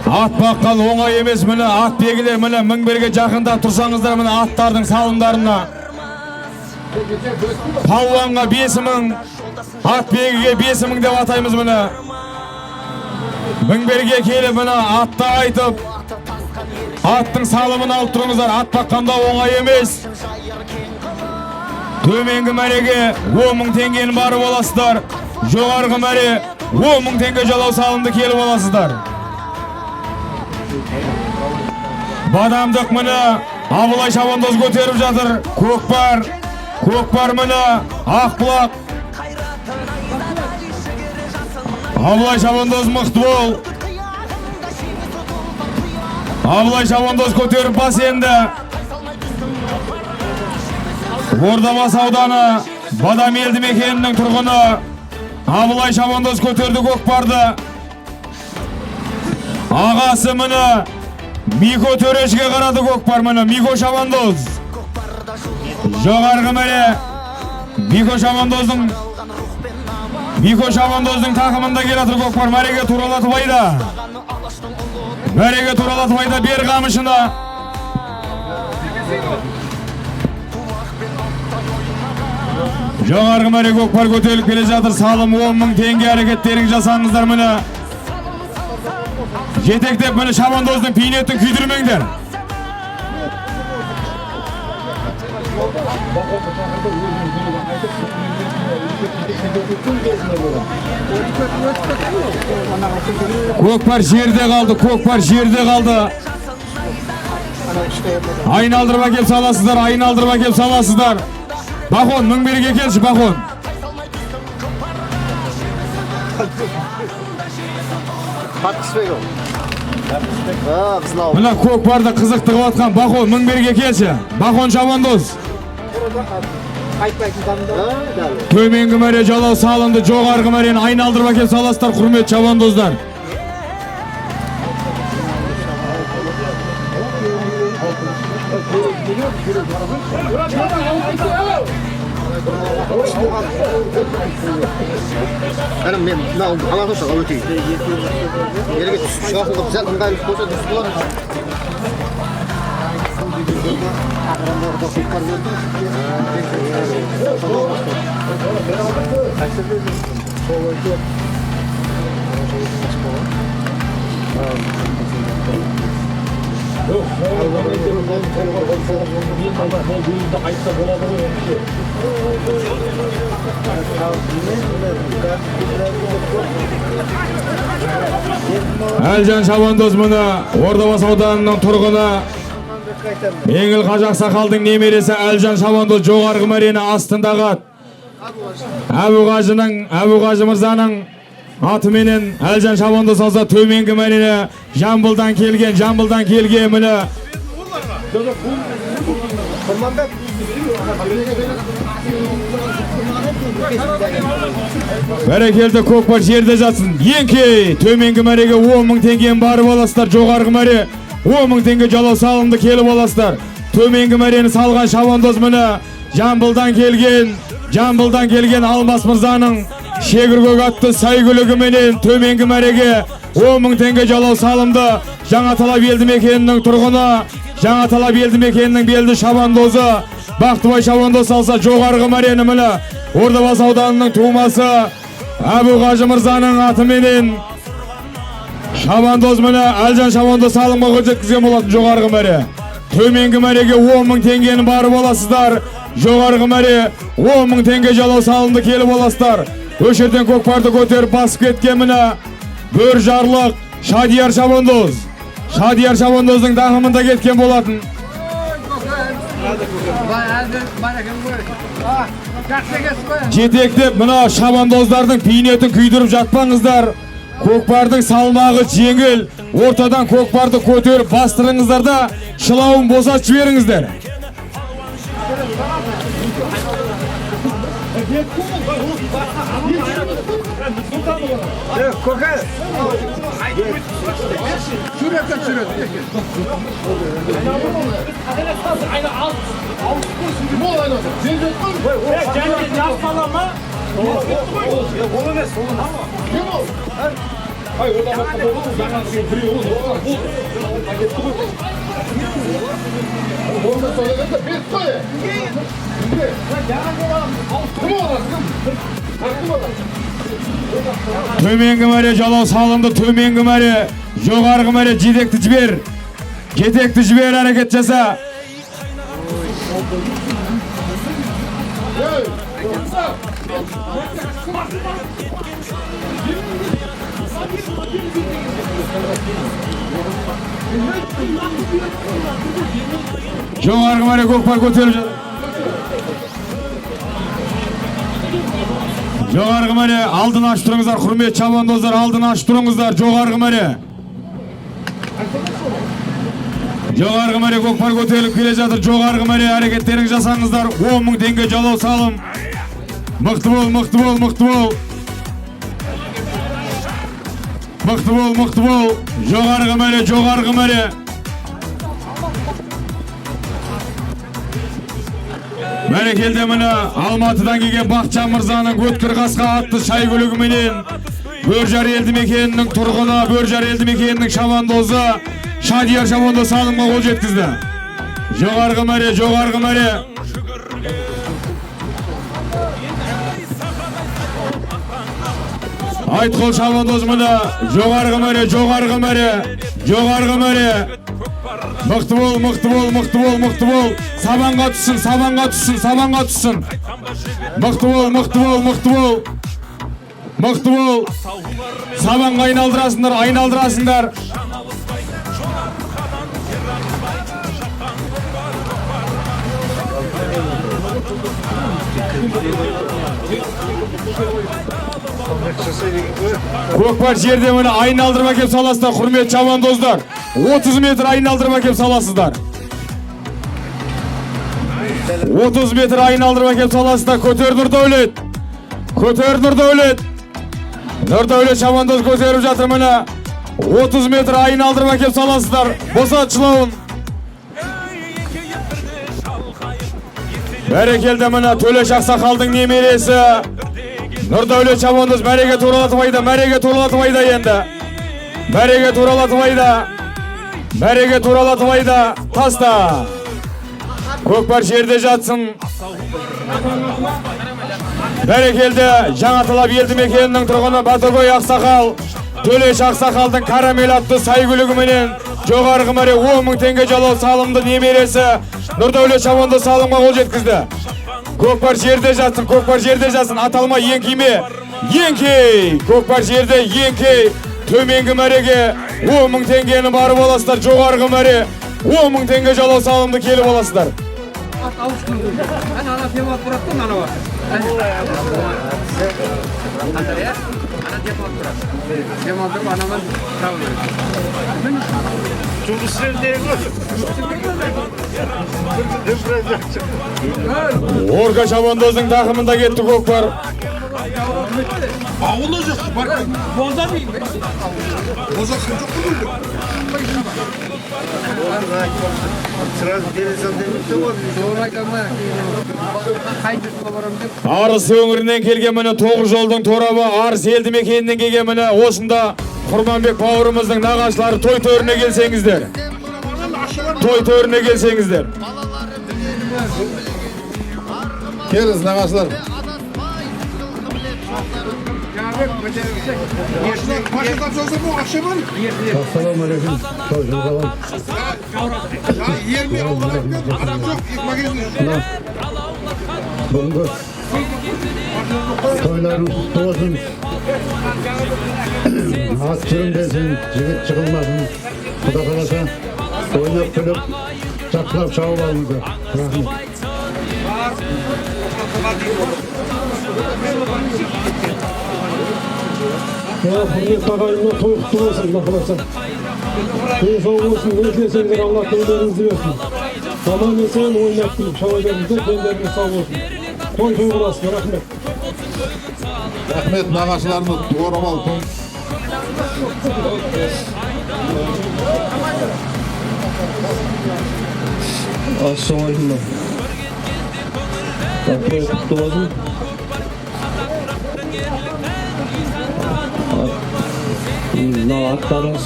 Speaker 5: Ат баққан оңай емес, міне ат белгілер, міне мінберге жақында тұрсаңыздар, міне аттардың салымдарына. Палуанға 5 мың, ат белгіге 5 мың деп атаймыз міне. Мінберге келіп міне атты айтып, аттың салымын алып тұрыңыздар. Ат баққанда оңай емес. Төменгі мәреге 10 мың теңгені барып аласыздар, жоғарғы мәре 10 мың теңге жалау салымды келіп аласыздар. Бадамдық міне Абылай шабандоз көтеріп жатыр. Көкпар, көкпар міне Ақбұлақ. Абылай шабандоз мықты бол. Абылай шабандоз көтеріп бас енді. Ордабасы ауданы Бадам елді мекенінің тұрғыны Абылай шабандоз көтерді көкпарды. Ағасы міне Мико төрешіге қарады көкпар, міне Мико шабандоз. Жоғарғы мәре Мико шабандоздың тақымында келе жатыр көкпар. Мәреге туралатып айда. Мәреге туралатып айда, бер қамышына. Жоғарғы мәре көкпар көтеріліп келе жатыр. Салым 10 мың теңге, әрекеттерін жасаңыздар міне. Жетектеп міне шабандоздың бейнетін күйдірмеңдер. Көкпар жерде қалды, көкпар жерде қалды. Айналдырып әкеліп саласыздар, айналдырып әкеліп саласыздар. Бахон, мінберге келші, Бахон. Мына көкпарды қызықты қылып атқан Бахон, мінберге келші. Бахон шабандоз. Төменгі мәре жалау салынды, жоғарғы мәрені айналдырып әкеліп саласыздар, құрметті шабандоздар.
Speaker 12: Мен өтейін. Елге шығатын сәл ыңғайлы болса дұрыс болар.
Speaker 5: Әлжан шабандоз мына Ордабасы ауданының тұрғыны, Еңіл Қажы ақсақалдың немересі Әлжан шабандоз жоғарғы мәрені астындағы ат. Әбу Қажы мырзаның атыменен Әлжан шабандоз алса, төменгі мәрені Жамбылдан келген, Жамбылдан келген міне. Бәрекелді, көкпар жерде жатсын. Еңкей, төменгі мәреге 10 мың теңгені барып аласыздар, жоғарғы мәре 10 мың теңге жалау салымды келіп аласыздар. Төменгі мәрені салған шабандоз міне Жамбылдан келген, Жамбылдан келген Алмас мырзаның шегір көк атты сәйгүлігіменен төменгі мәреге 10 мың теңге жалау салымды. Жаңа Талап елді мекенінің тұрғыны Жаңа Талап елді мекенінің белді шабандозы Бақтыбай шабандоз салса, жоғарғы мәрені міне Ордабасы ауданының тумасы Әбу Қажы мырзаның атыменен шабандоз міне Әлжан шабандоз салымға қол жеткізген болатын жоғарғы мәре. Төменгі мәреге 10 мың теңгені барып аласыздар. Жоғарғы мәре 10 мың теңге жалау салымды келіп аласыздар. Осы жерден көкпарды көтеріп басып кеткен міне Бөржарлық Шадияр шабандоз. Шадияр шабандоздың тақымында кеткен болатын. Жетектеп мына шабандоздардың бейнетін күйдіріп жатпаңыздар. Көкпардың салмағы жеңіл. Ортадан көкпарды көтеріп бастырыңыздар да шылауын босатып жіберіңіздер. Төменгі мәре жалау салынды, төменгі мәре, жоғарғы мәре жетекті жібер. Жетекті жібер, әрекет жаса. Жоғарғы мәре көкпар көтеріп жатыр. Жоғарғы мәре алдын ашып тұрыңыздар, құрметті шабандоздар, алдын ашып тұрыңыздар, жоғарғы мәре. Жоғарғы мәре көкпар көтеріліп келе жатыр, жоғарғы мәре әрекеттеріңізді жасаңыздар, 10 мың теңге жалау салым. Мықты бол, мықты бол, мықты бол. Мықты бол, мықты бол. Жоғарғы мәре, жоғарғы мәре. Бәрекелді міне Алматыдан келген Бақытжан мырзаның өткір қасқа атты шай көлігіменен Бөржар елді мекенінің тұрғыны, Бөржар елді мекенінің шабандозы Шадияр шабандоз салымға қол жеткізді. Жоғарғы мәре, жоғарғы мәре. Айтқол шабандоз міне жоғарғы мәре, жоғарғы мәре, жоғарғы мәре. Мықты бол, мықты бол, мықты бол, мықты бол. Сабанға түссін, сабанға түссін, сабанға түссін. Мықты бол, мықты бол, мықты бол. Мықты бол. Сабанға айналдырасыңдар, айналдырасыңдар. Көкпар жерде міне айналдырып әкеп саласыздар, құрметті шабандоздар. 30 метр айналдырып әкеп саласыздар. 30 метр айналдырып әкеп саласыздар. Көтер Нұрдәулет. Көтер Нұрдәулет. Нұрдәулет шабандоз көтеріп жатыр міне. 30 метр айналдырып әкеп саласыздар. Босат шылауын. Бәрекелді міне Төлеш ақсақалдың немересі Нұрдәулет шабандоз мәреге туралатып айда, мәреге туралатып айда енді. Мәреге туралатып айда. Мәреге туралатып айда. Таста. Көкпар жерде жатсын. Бәрекелді Жаңа Талап елді мекенінің тұрғыны Батыргөй ақсақал Төлеш ақсақалдың карамель атты сай көлігіменен жоғарғы мәре 10 мың теңге жалау салымды немересі Нұрдәулет шабандоз салымға қол жеткізді. Көкпар жерде жатсын, көкпар жерде жатсын, аталма еңкейме. Еңкей! Көкпар жерде еңкей. Төменгі мәреге 10 мың теңгені барып аласыздар, жоғарғы мәре 10 мың теңге жалау салымды келіп аласыздар. Орка шабандоздың тақымында кетті көкпар.
Speaker 13: Ауылы жоқ, боза деймін. Боза жоқ қой.
Speaker 5: Арыс өңірінен келген міне тоғыз жолдың торабы, Арыс елді мекенінен келген міне осында Құрманбек бауырымыздың нағашылары той төріне келсеңіздер. Той төріне келсеңіздер.
Speaker 7: Келіңіз, нағашылар.
Speaker 14: Ассалаумағалейкум. Той жылғалам. Бүгінгі тойларыңыз құтты болсын. Ат сүрінбесін, жігіт жығылмасын. Құда қаласа, ойнап күліп, жақсылап шауып алыңыздар. Рахмет.
Speaker 8: Құрметті ағайындар, той құтты болсын, Құда қаласа. Денсаулық болсын, не тілесеңдер Алла тілеулеріңізді берсін. Аман есен ойнап күліп шауа беріңіздер, дендеріңіз сау болсын. Той той болсын, рахмет.
Speaker 7: Рахмет, нағашыларымыз орамал.
Speaker 8: Ассалаумағалейкум. Той құтты болсын. Мына аттарыңыз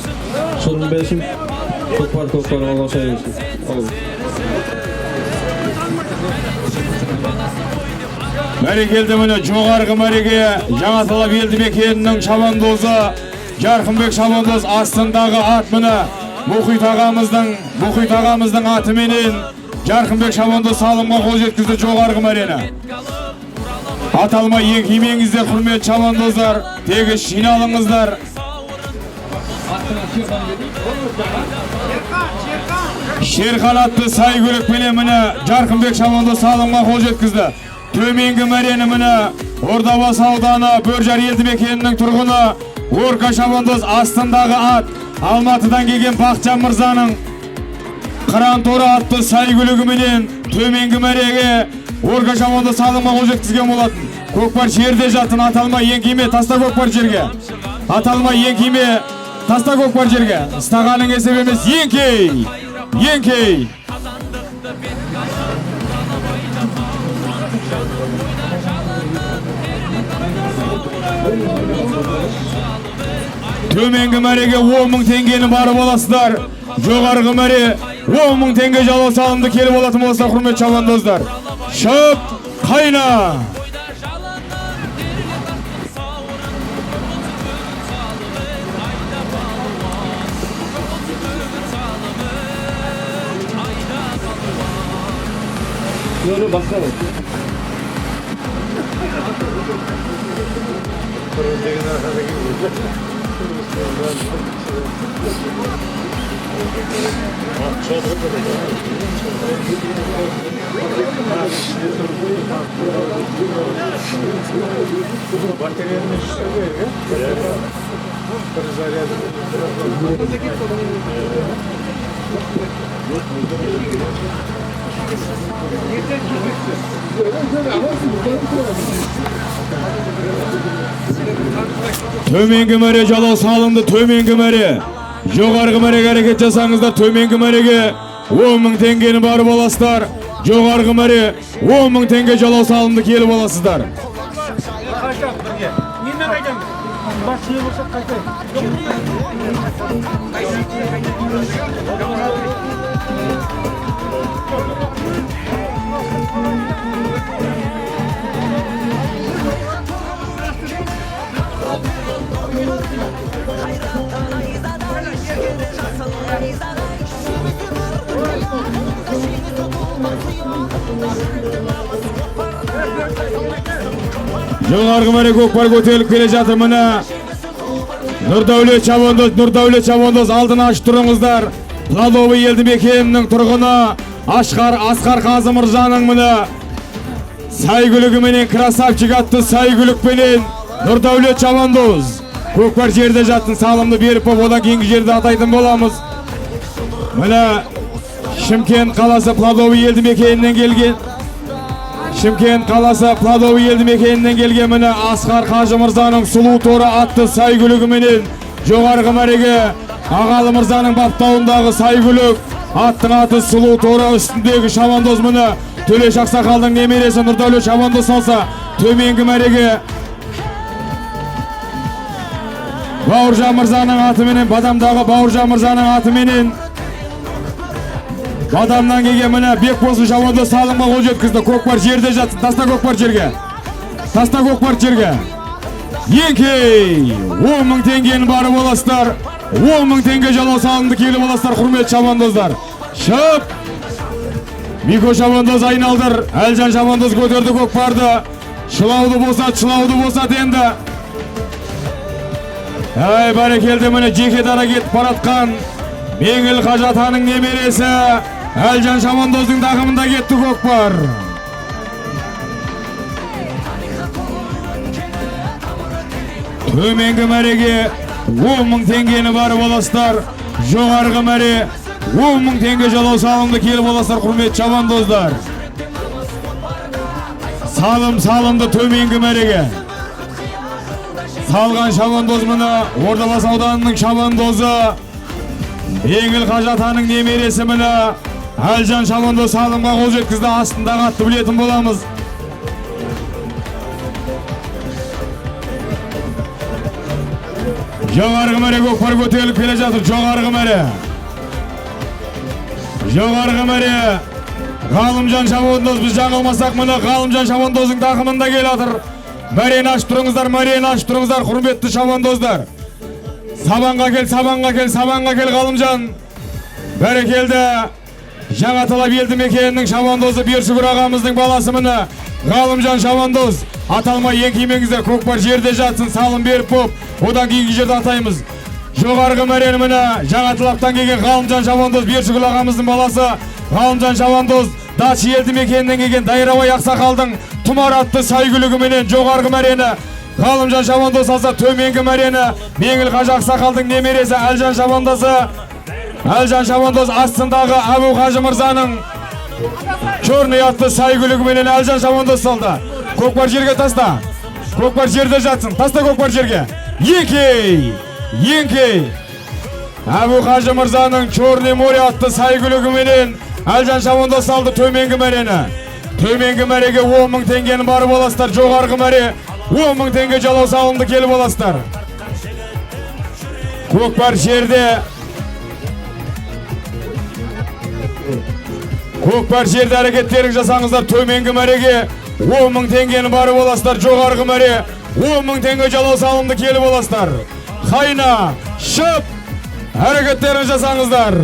Speaker 8: сүрінбесін, көкпар көкпарға ұласа берсін.
Speaker 5: Бәрекелді, міне жоғарғы мәреге Жаңаталап елді мекенінің шабандозы Жарқынбек шабандоз астындағы ат міне Мұхит ағамыздың атыменен Жарқынбек шабандоз салымға қол жеткізді жоғарғы мәрені. Аталмай еңкеймеңіздер, құрметті шабандоздар, тегіс жиналыңыздар. Шерхан атты сәйгүлікпенен міне Жарқынбек шабандоз салымға қол жеткізді. Төменгі мәрені міне Ордабасы ауданы Бөржар елді мекенінің тұрғыны Орка шабандоз астындағы ат Алматыдан келген Бақытжан мырзаның Қыранторы атты сәйгүлігіменен төменгі мәреге Орка шабандоз салымға қол жеткізген болатын. Көкпар жерде жатын, аталмай еңкейме, таста көкпар жерге. Аталмай еңкейме, таста көкпар жерге. Ұстағаның есеп емес, еңкей, еңкей. Төменгі мәреге 10 мың теңгені барып аласыздар. Жоғарғы мәре 10 мың теңге жалау салымды келіп алатын болса, құрметті шабандоздар. Шап, қайна! Төменгі мәре жалау салынды, төменгі мәре. Жоғарғы мәреге әрекет жасаңыздар, төменгі мәреге 10 мың теңгені барып аласыздар. Жоғарғы мәре 10 мың теңге жалау салынды, келіп аласыздар. Жоғарғы мәре көкпар көтеріліп келе жатыр міне. Нұрдәулет шабандоз, Нұрдәулет шабандоз алдын ашып тұрыңыздар. Плодовый елді мекенінің тұрғыны Асқар Қазы мырзаның міне сәйгүлігіменен красавчик атты сәйгүлікпенен Нұрдәулет шабандоз. Көкпар жерде жатын, салымды беріп боп, одан кейінгі жерді атайтын боламыз. Міне Шымкент қаласы Плодовый елді мекенінен келген. Шымкент қаласы Плодовый елді мекенінен келген міне Асқар Қажы мырзаның сұлу торы атты сәйгүлігіменен жоғарғы мәреге Ағалы мырзаның баптауындағы сәйгүлік аттың аты сұлу торы, үстіндегі шабандоз міне Төлеш ақсақалдың немересі Нұрдәулет шабандоз салса, төменгі мәреге Бауыржан мырзаның атыменен, Бадамдағы Бауыржан мырзаның атыменен Бадамнан келген міне Бекболсын шабандоз салымға қол жеткізді. Көкпар жерде жатсын. Таста көкпар жерге. Таста көкпар жерге. Еңкей! 10 мың теңгені барып аласыздар. 10 мың теңге жалау салымды келіп аласыздар, құрметті шабандоздар. Шып! Мико шабандоз айналдыр. Әлжан шабандоз көтерді көкпарды. Шылауды босат, шылауды босат енді. Әй, бәрекелді, міне жеке дара кетіп баратқан Меңіл Қажы атаның немересі Әлжан шабандоздың тақымында кетті көкпар. Төменгі мәреге 10 мың теңгені барып аласыздар. Жоғарғы мәре 10 мың теңге жалау салымды келіп аласыздар, құрметті шабандоздар. Салым салымды төменгі мәреге. Салған шабандоз мына Ордабасы ауданының шабандозы Меңіл Қажы атаның немересі міне Әлжан шабандоз салымға қол жеткізді. Астындағы атты білетін боламыз. Жоғарғы мәре көкпар көтеріліп келе жатыр. Жоғарғы мәре. Жоғарғы мәре. Ғалымжан шабандоз, біз жаңылмасақ міне Ғалымжан шабандоздың тақымында келе жатыр. Мәрені ашып тұрыңыздар, мәрені ашып тұрыңыздар, құрметті шабандоздар. Сабанға кел, сабанға кел, сабанға кел Ғалымжан. Бәрекелді. Жаңа Талап елді мекенінің шабандозы Бершүгір ағамыздың баласы міне Ғалымжан шабандоз. Аталмай еңкеймеңіздер, көкпар жерде жатсын, салым беріп боп, одан кейінгі жерде атаймыз. Жоғарғы мәрені міне Жаңа Талаптан келген Ғалымжан шабандоз, Бершүгір ағамыздың баласы Ғалымжан шабандоз, Дачы елді мекенінен келген Дайрабай ақсақалдың тұмар атты сәйгүлігіменен жоғарғы мәрені Ғалымжан шабандоз алса, төменгі мәрені Меңіл Қажы ақсақалдың немересі Әлжан шабандозы. Әлжан шабандоз астындағы Әбу Қажы мырзаның черный атты сәйгүлігіменен Әлжан шабандоз салды. Көкпар жерге таста. Көкпар жерде жатсын. Таста көкпар жерге. Еңкей! Еңкей! Әбу Қажы мырзаның черный море атты сәйгүлігіменен Әлжан шабандоз салды төменгі мәрені. Төменгі мәреге 10 мың теңгені барып аласыздар. Жоғарғы мәре 10 мың теңге жалау салымды келіп аласыздар. Көкпар жерде. Көкпар жерде әрекеттерін жасаңыздар. Төменгі мәреге 10 мың теңгені барып аласыздар. Жоғарғы мәре 10 мың теңге жалау салымды келіп аласыздар. Хайна, шып, әрекеттерін жасаңыздар.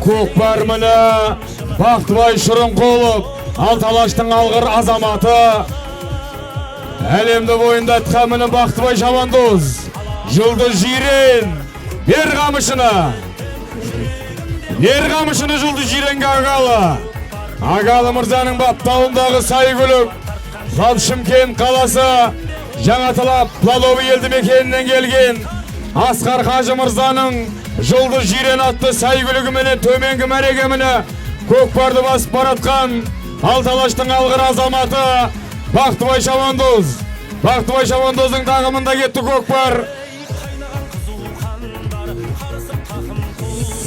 Speaker 5: Көкпар міне Бақтыбай Шырынқұлов, Алталаштың алғыр азаматы. Әлемді бойындатқан міне Бақтыбай шабандоз. Жұлдыз Жирен, бер қамышыны. Бер қамышыны Жұлдыз Жиренге ағалы. Ағалы мырзаның баптауындағы сәйгүлік. Ал Шымкент қаласы Жаңа Талап Плаловы елді мекенінен келген Асқар Қажы мырзаның Жұлдыз Жирен атты сәйгүлігіменен төменгі мәреге міне көкпарды басып баратқан Алталаштың алғыр азаматы Бақтыбай шабандоз. Бақтыбай шабандоздың тағымында кетті көкпар.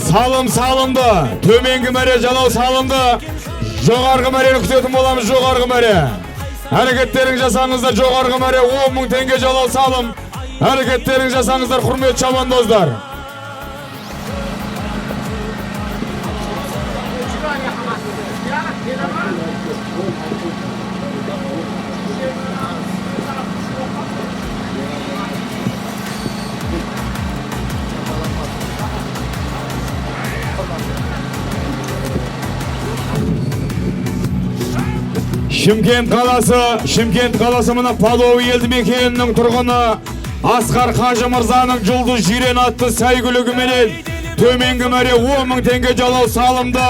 Speaker 5: Салым салымды. Төменгі мәре жалау салымды. Жоғарғы мәрені күтетін боламыз, жоғарғы мәре. Әрекеттерін жасаңыздар, жоғарғы мәре 10 мың теңге жалау салым. Әрекеттерін жасаңыздар, құрметті шабандоздар. Шымкент қаласы, Шымкент қаласы мына Палоу елді мекенінің тұрғыны Асқар Қажы мырзаның Жұлдыз Жирен атты сәйгүлігіменен төменгі мәре 10 мың теңге жалау салымды.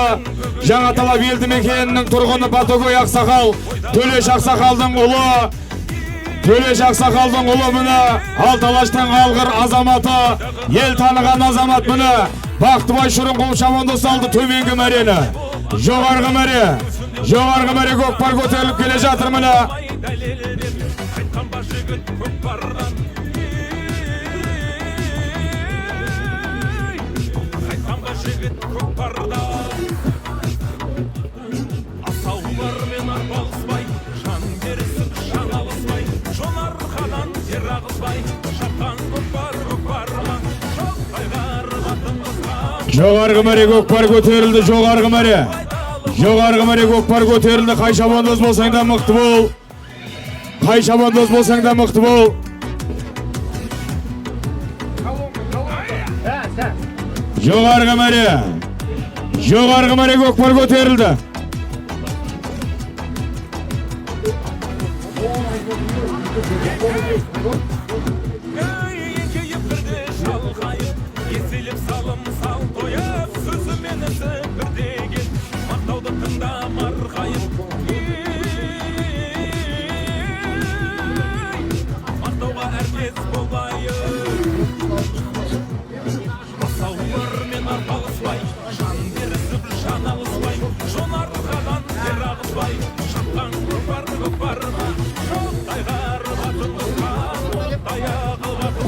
Speaker 5: Жаңа Талап елді мекенінің тұрғыны Батогой ақсақал, Төлеш ақсақалдың ұлы, Төлеш ақсақалдың ұлы міне Алталаштың алғыр азаматы, ел таныған азамат міне Бақтыбай Шырынқұлов шабандоз салды төменгі мәрені. Жоғарғы мәре, жоғарғы мәре көкпар көтеріліп келе жатыр міне. Жоғарғы мәре көкпар көтерілді, жоғарғы мәре. Жоғарғы мәре көкпар көтерілді. Қай шабандоз болсаң да мықты бол. Қай шабандоз болсаң да мықты бол. Жоғарғы мәре. Жоғарғы мәре көкпар көтерілді.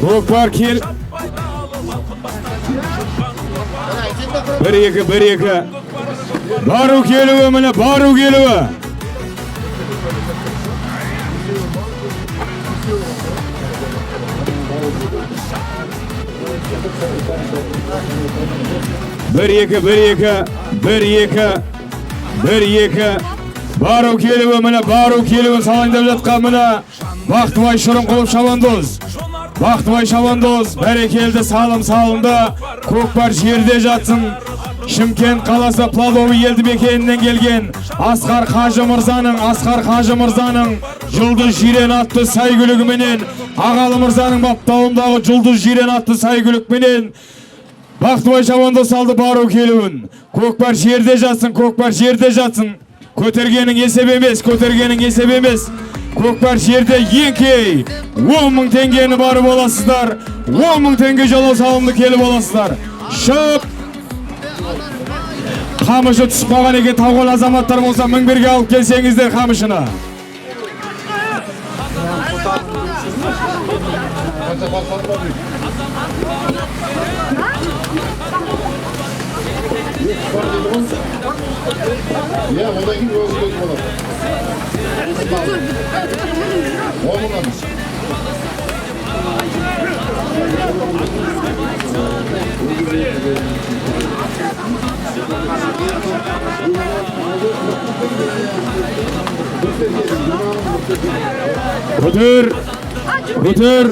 Speaker 5: Көкпар кел. 1-2, 1-2. Бару келуі міне, бару келуі. 1-2, 1-2, 1-2, 1-2. Бару келуі міне, бару келуін салайын деп жатқан міне Бақтыбай Шырынқұлов шабандоз. Бақтыбай шабандоз, бәрекелді, салым салынды. Көкпар жерде жатсын. Шымкент қаласы Плодовый елді мекенінен келген Асқар Қажы мырзаның, Асқар Қажы мырзаның Жұлдыз Жирен атты сәйгүлігіменен, Ағалы мырзаның баптауындағы Жұлдыз Жирен атты сәйгүлікменен Бақтыбай шабандоз салды бару келуін. Көкпар жерде жатсын, көкпар жерде жатсын. Көтергенің есеп емес, көтергенің есеп емес. Көкпар жерде еңкей 10 мың теңгені барып аласыздар. 10 мың теңге жалау салымды келіп аласыздар. Шып! Қамышы түсіп қалған екен, тауқол азаматтар болса мінберге алып келсеңіздер қамышыны.
Speaker 7: Иә, одан кейін өзі көз болады. 10 мыңнан.
Speaker 5: Көтер, көтер.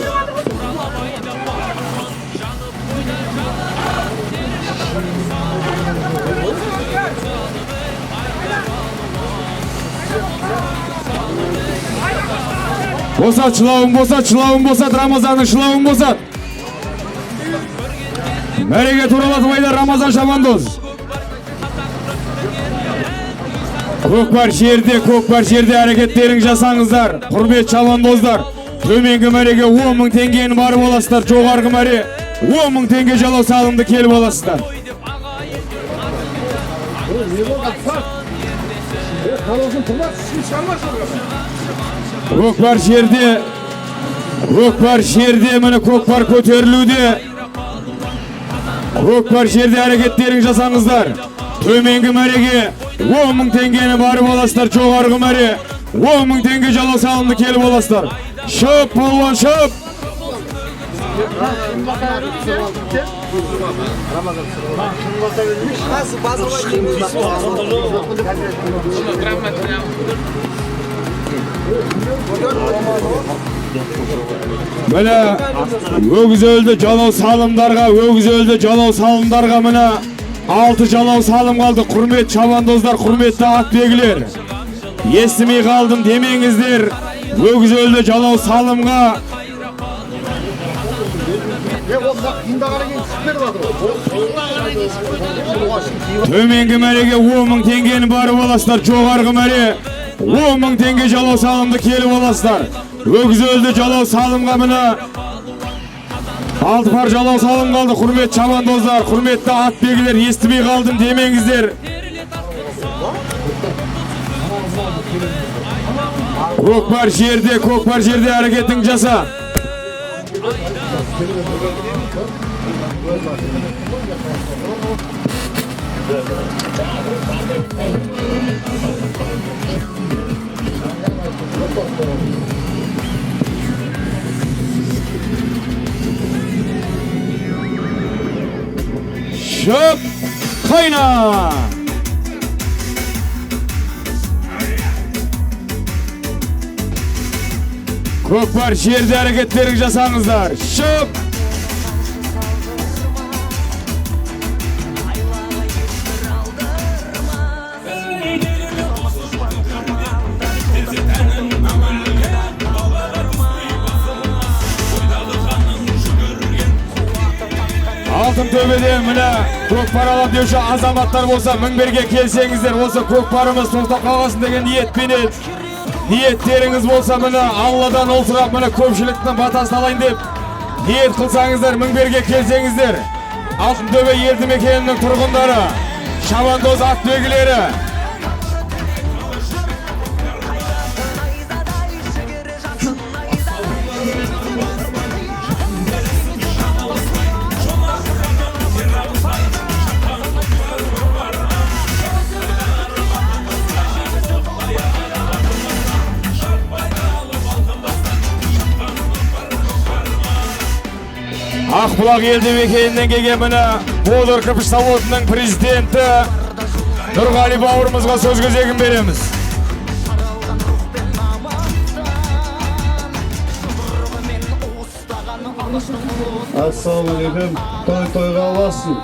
Speaker 5: Босат, шылауын босат, шылауын босат, Рамазанның шылауын босат. Мәреге туралатып айдар Рамазан шабандоз. Көкпар жерде, көкпар жерде әрекеттерің жасаңыздар, құрмет шабандоздар. Төменгі мәреге 10 мың теңгені барып аласыздар, жоғарғы мәре 10 мың теңге жалау салымды келіп аласыздар. Көкпар жерде, көкпар жерде, міне көкпар көтерілуде. Көкпар жерде әрекеттерің жасаңыздар. Төменгі мәреге 10 мың теңгені барып аласыздар, жоғарғы мәре 10 мың теңге жалау салымды келіп аласыздар. Шып, палуан, шып! Міне өгіз өлді жалау салымдарға, өгіз өлді жалау салымдарға міне 6 жалау салым қалды. Құрмет шабандоздар, құрметті атбегілер, естімей қалдым демеңіздер. Өгіз өлді жалау салымға. Төменгі мәреге 10 мың теңгені барып аласыздар, жоғарғы мәре 10 мың теңге жалау салымды келіп аласыздар. Өгіз өлді жалау салымға міне 6 пар жалау салым қалды. Құрмет шабандоздар, құрметті атбегілер, естімей қалдым демеңіздер. Көкпар жерде, көкпар жерде әрекетің жаса. Шып! Қайна! Көкпар жерде әрекеттерін жасаңыздар. Шып! Алтын төбеде міне көкпар алам деуші азаматтар болса, мінберге келсеңіздер, осы көкпарымыз тоқтап қалғасын деген ниетпенен, ниеттеріңіз болса, міне Алладан ұл сұрап, міне көпшіліктің батасын алайын деп ниет қылсаңыздар, мінберге келсеңіздер. Алтын төбе елді мекенінің тұрғындары, шабандоз ат белгілері. Ақбұлақ елді мекенінен келген міне Бодыр кірпіш заводының президенті Нұрғали бауырымызға сөз кезегін береміз.
Speaker 15: Ассалаумағалейкум. Той тойға ұлассын,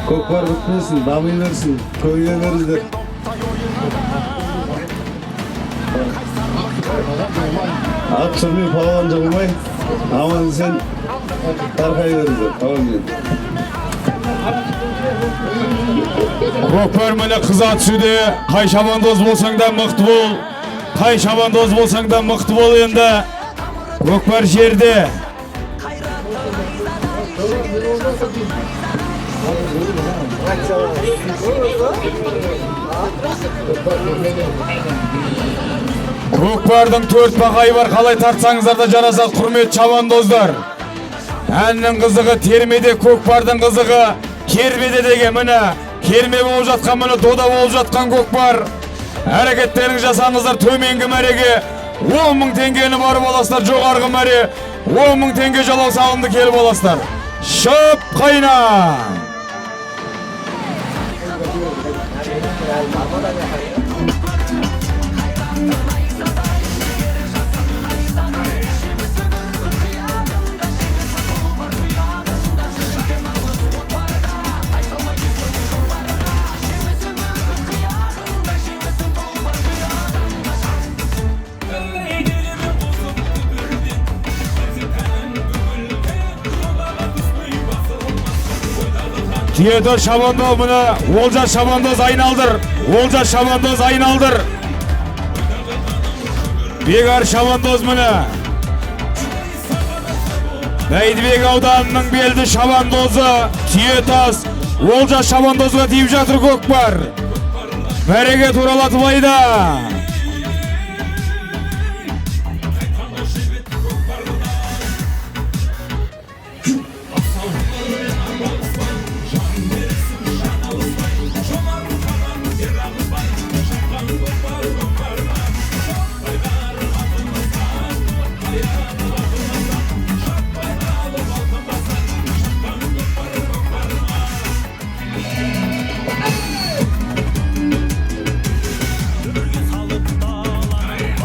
Speaker 15: көкпар бітпесін, дами берсін, көбейе беріңдер. Ат сүрмей, палуан жығылмай, аман есен тарқай беріңдер. Әумин.
Speaker 5: Көкпар міне қыза түсуде. Қай шабандоз болсаң да мықты бол. Қай шабандоз болсаң да мықты бол енді. Көкпар жерде. Көкпардың төрт бақайы бар, қалай тартсаңыздар да жарасады, құрметті шабандоздар. Әннің қызығы термеде, көкпардың қызығы кермеде деген міне керме болып жатқан, міне дода болып жатқан көкпар. Әрекеттеріңіз жасаңыздар, төменгі мәреге 10 мың теңгені барып аласыздар, жоғарғы мәре 10 мың теңге жалау салымды келіп аласыздар. Шып қайна! Түйетор шабандоз міне Олжас шабандоз айналдыр. Олжас шабандоз айналдыр. Бегар шабандоз міне. Бәйдібек ауданының белді шабандозы Түйетас Олжас шабандозға тиіп жатыр көкпар. Мәреге туралатып айда.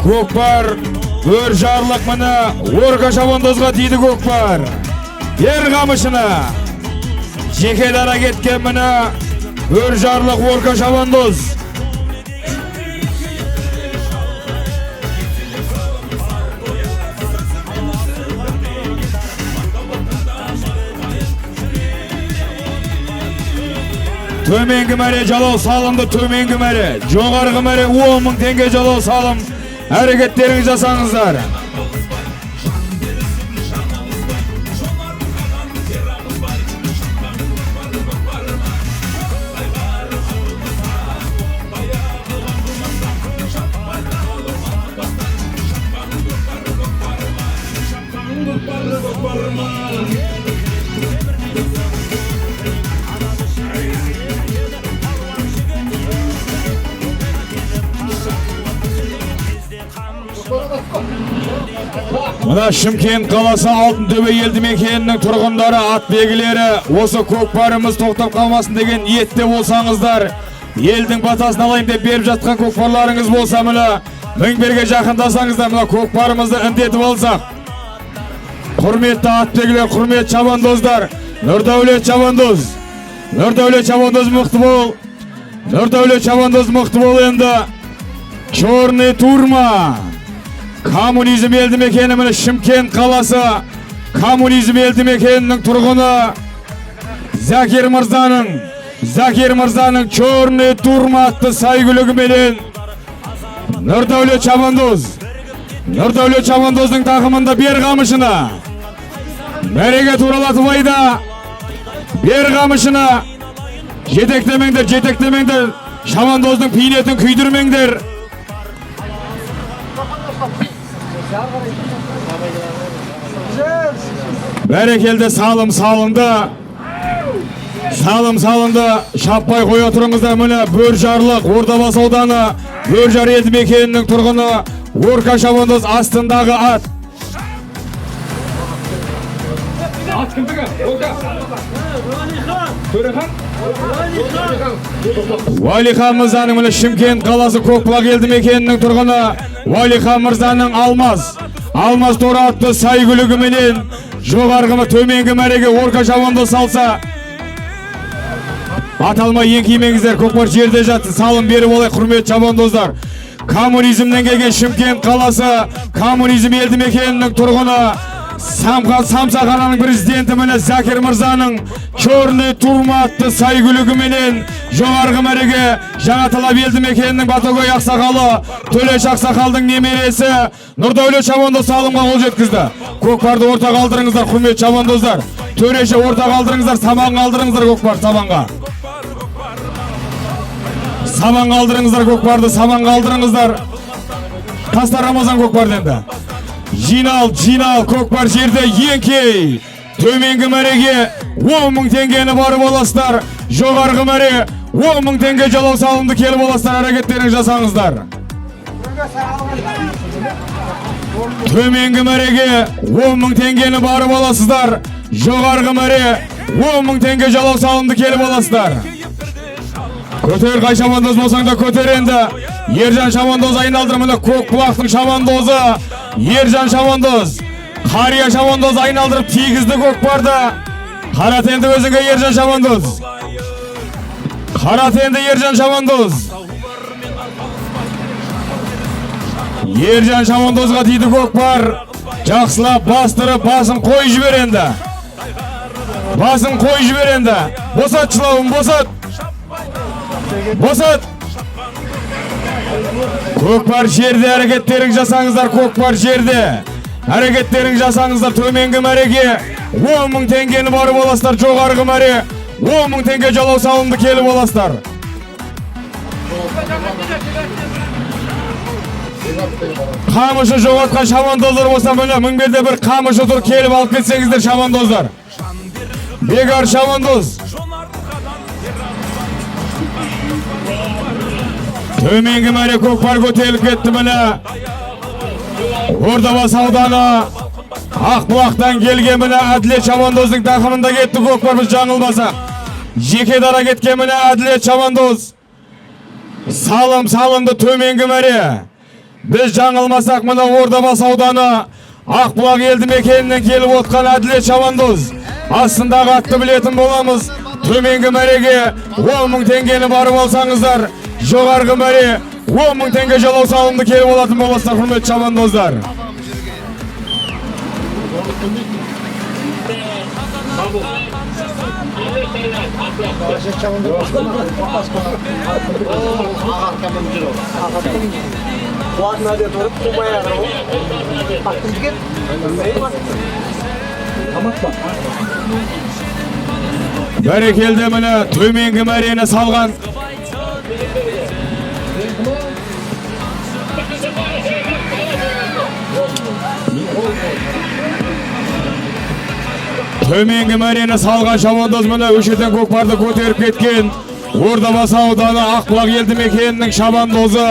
Speaker 5: Көкпар өр жарлық міне орка шабандозға тиді көкпар. Ер қамышына жеке дара кеткен міне өр жарлық орка шабандоз. Төменгі мәре жалау салынды, төменгі мәре, жоғарғы мәре 10 мың теңге жалау салым. Әрекеттеріңіз жасаңыздар. Мына Шымкент қаласы Алтынтөбе елді мекенінің тұрғындары, ат белгілері, осы көкпарымыз тоқтап қалмасын деген ниетте болсаңыздар, елдің батасын алайын деп беріп жатқан көкпарларыңыз болса, міне мінберге жақындасаңыздар, мына көкпарымызды індетіп алсақ. Құрметті ат белгілер, құрметті шабандоздар, Нұрдәулет шабандоз, Нұрдәулет шабандоз мықты бол, Нұрдәулет шабандоз мықты бол енді. Черный турма. Коммунизм елді мекені, міне Шымкент қаласы коммунизм елді мекенінің тұрғыны Закир мырзаның Черный турма атты сәйгүлігіменен Нұрдәулет шабандоз, Нұрдәулет шабандоздың тақымында бер қамышына, мәреге туралатып айда, бер қамышына, жетектемеңдер, жетектемеңдер, шабандоздың пейнетін күйдірмеңдер. Бәрекелді, салым салынды. Салым салынды. Шаппай қоя тұрыңыздар. Міне Бөржарлық Ордабасы ауданы Бөржар елді мекенінің тұрғыны Орка шабандоз астындағы ат.
Speaker 11: Ат кімдікі? Орка. Төрехан?
Speaker 5: Уәлихан мырзаның, міне Шымкент қаласы Көкбұлақ елді мекенінің тұрғыны Уәлихан мырзаның Алмаз торы атты сәйгүлігіменен жоғарғы төменгі мәреге Орка шабандоз салса, аталмай еңкеймеңіздер, көкпар жерде жатсын, салым беріп алайық, құрметті шабандоздар. Коммунизмнен келген Шымкент қаласы коммунизм елді мекенінің тұрғыны Самсахананың президенті міне Закир мырзаның Черный турма атты сәйгүлігіменен жоғарғы мәреге Жаңаталап елді мекенінің Батагөй ақсақалы Төлеш ақсақалдың немересі Нұрдәулет шабандоз салымға қол жеткізді. Көкпарды орта қалдырыңыздар, құрметті шабандоздар. Төреші орта қалдырыңыздар, сабан қалдырыңыздар, көкпар сабанға. Сабан қалдырыңыздар, көкпарды сабан қалдырыңыздар. Таста Рамазан көкпарды енді. Жинал, жинал, көкпар жерде еңкей. Төменгі мәреге 10 мың теңгені барып аласыздар. Жоғарғы мәре 10 мың теңге жалау салымды келіп аласыздар, әрекеттерін жасаңыздар. Төменгі мәреге 10 мың теңгені барып аласыздар. Жоғарғы мәре 10 мың теңге жалау салымды келіп аласыздар. Көтер, қай шабандоз болсаң да көтер енді. Ержан шабандоз айналдыр, міне Көкбұлақтың шабандозы Ержан шабандоз, Қария шабандоз айналдырып тигізді көкпарды. Қара тенді өзіңе Ержан шабандоз. Қара тенді Ержан шабандоз. Ержан шабандозға тиді көкпар. Жақсылап бастырып басын қой жібер енді. Басын қой жібер енді. Босат шылауын, босат. Босат. Көкпар жерде әрекеттерің жасаңыздар, көкпар жерде әрекеттерің жасаңыздар. Төменгі мәреге 10 мың теңгені барып аласыздар, жоғарғы мәре 10 мың теңге жалау салымды келіп аласыздар. Қамышы жоғалтқан шабандоздар болса, міне мінберде бір қамышы тұр, келіп алып кетсеңіздер шабандоздар. Бегар шабандоз. Төменгі мәре көкпар көтеріліп кетті міне. Ордабасы ауданы Ақбұлақтан келген міне Әділет шабандоздың тақымында кетті көкпар, біз жаңылмасақ. Жеке дара кеткен міне Әділет шабандоз. Салым салынды төменгі мәре. Біз жаңылмасақ міне Ордабасы ауданы Ақбұлақ елді мекенінен келіп отқан Әділет шабандоз. Астындағы атты білетін боламыз. Төменгі мәреге 10 мың теңгені барып алсаңыздар, жоғарғы мәре 10 мың теңге жалау салымды келіп алатын боласыздар, құрметті шабандоздар. Бәрекелді, міне төменгі мәрені салған. Төменгі мәрені салған шабандоз міне өшетін көкпарды көтеріп кеткен Ордабасы ауданы Ақбұлақ елді мекенінің шабандозы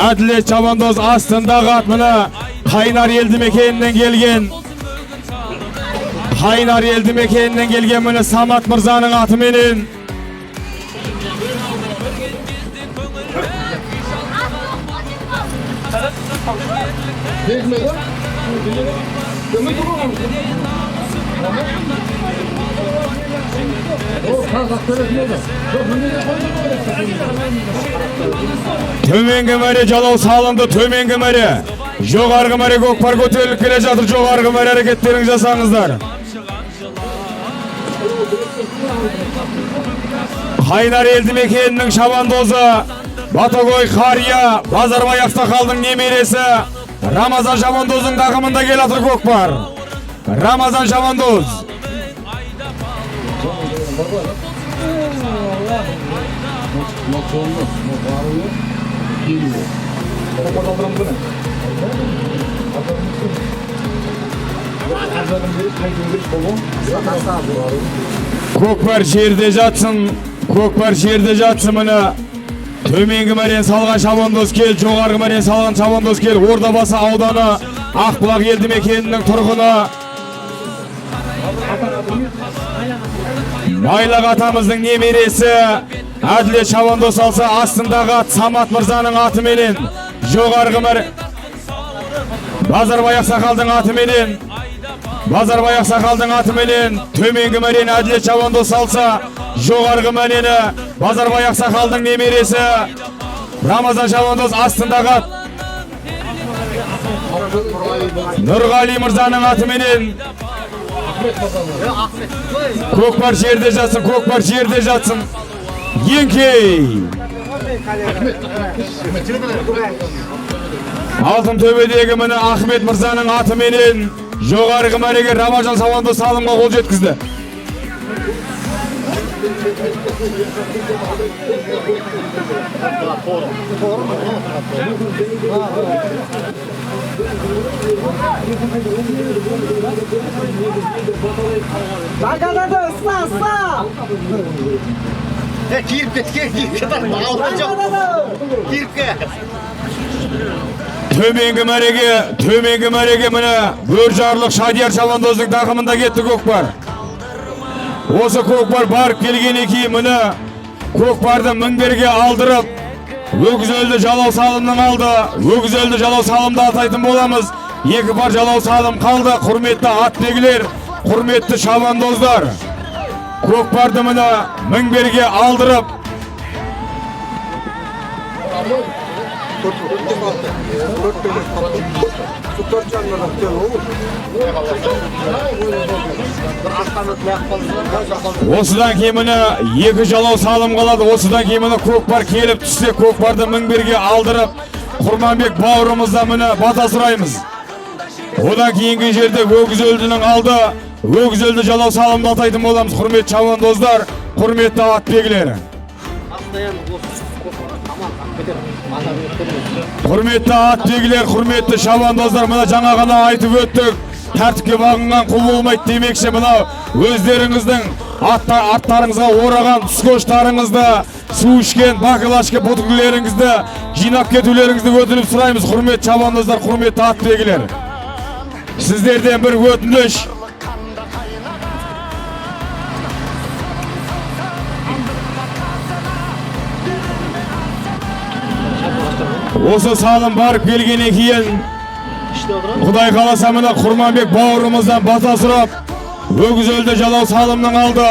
Speaker 5: Әділет шабандоз астындағы ат міне Қайнар елді мекенінен келген, Қайнар елді мекенінен келген міне Самат мырзаның атыменен. Төменгі мәре жалау салынды, төменгі мәре. Жоғарғы мәре көкпар көтеріліп келе жатыр, жоғарғы мәре әрекеттерін жасаңыздар. Қайнар елді мекенінің шабандозы Батагой қария Базарбай ақсақалдың немересі Рамазан шабандоздың тақымында келе жатыр көкпар. Рамазан шабандоз. Көкпар жерде жатсын, көкпар жерде жатсын міне. Төменгі мәрен салған шабандоз кел, жоғарғы мәрен салған шабандоз кел. Ордабасы ауданы Ақбұлақ елді мекенінің тұрғыны Майлақ атамыздың немересі Әділет шабандоз салса, астындағы ат Самат мырзаның атыменен, жоғарғы мәре Базарбай ақсақалдың атыменен, Базарбай ақсақалдың атыменен төменгі мәрені Әділет шабандоз салса, жоғарғы мәрені Базарбай ақсақалдың немересі Рамазан шабандоз, астындағы ат Нұрғали мырзаның атыменен. Көкпар жерде жатсын, көкпар жерде жатсын. Еңкей! Алтын төбедегі міне Ахмет мырзаның атыменен жоғарғы мәреге Рамазан шабандоз салымға қол жеткізді. Төменгі мәреге, төменгі мәреге міне Бөржарлық Шадияр шабандоздың тақымында кетті көкпар. Осы көкпар барып келгеннен кейін міне көкпарды мінберге алдырып, өгіз өлді жалау салымның алды, өгіз өлді жалау салымды атайтын боламыз. Екі пар жалау салым қалды, құрметті атбегілер, құрметті шабандоздар. Көкпарды міне мінберге алдырып, осыдан кейін міне екі жалау салым қалады. Осыдан кейін міне көкпар келіп түссе, көкпарды мінберге алдырып, Құрманбек бауырымыздан міне бата сұраймыз. Одан кейінгі жерде өгіз өлдінің алды, өгіз өлді жалау салымды атайтын боламыз, құрметті шабандоздар, құрметті атбегілер. Құрметті атбегілер, құрметті шабандоздар, мына жаңа ғана айтып өттік, тәртіпке бағынған құл болмайды демекші, мына өздеріңіздің аттарыңызға ораған скотчтарыңызды, су ішкен баклажка бөтелкелеріңізді жинап кетулеріңізді өтініп сұраймыз, құрметті шабандоздар, құрметті атбегілер. Сіздерден бір өтініш. Осы салым барып келгеннен кейін Құдай қаласа міне Құрманбек бауырымыздан бата сұрап, өгіз өлді жалау салымның алды,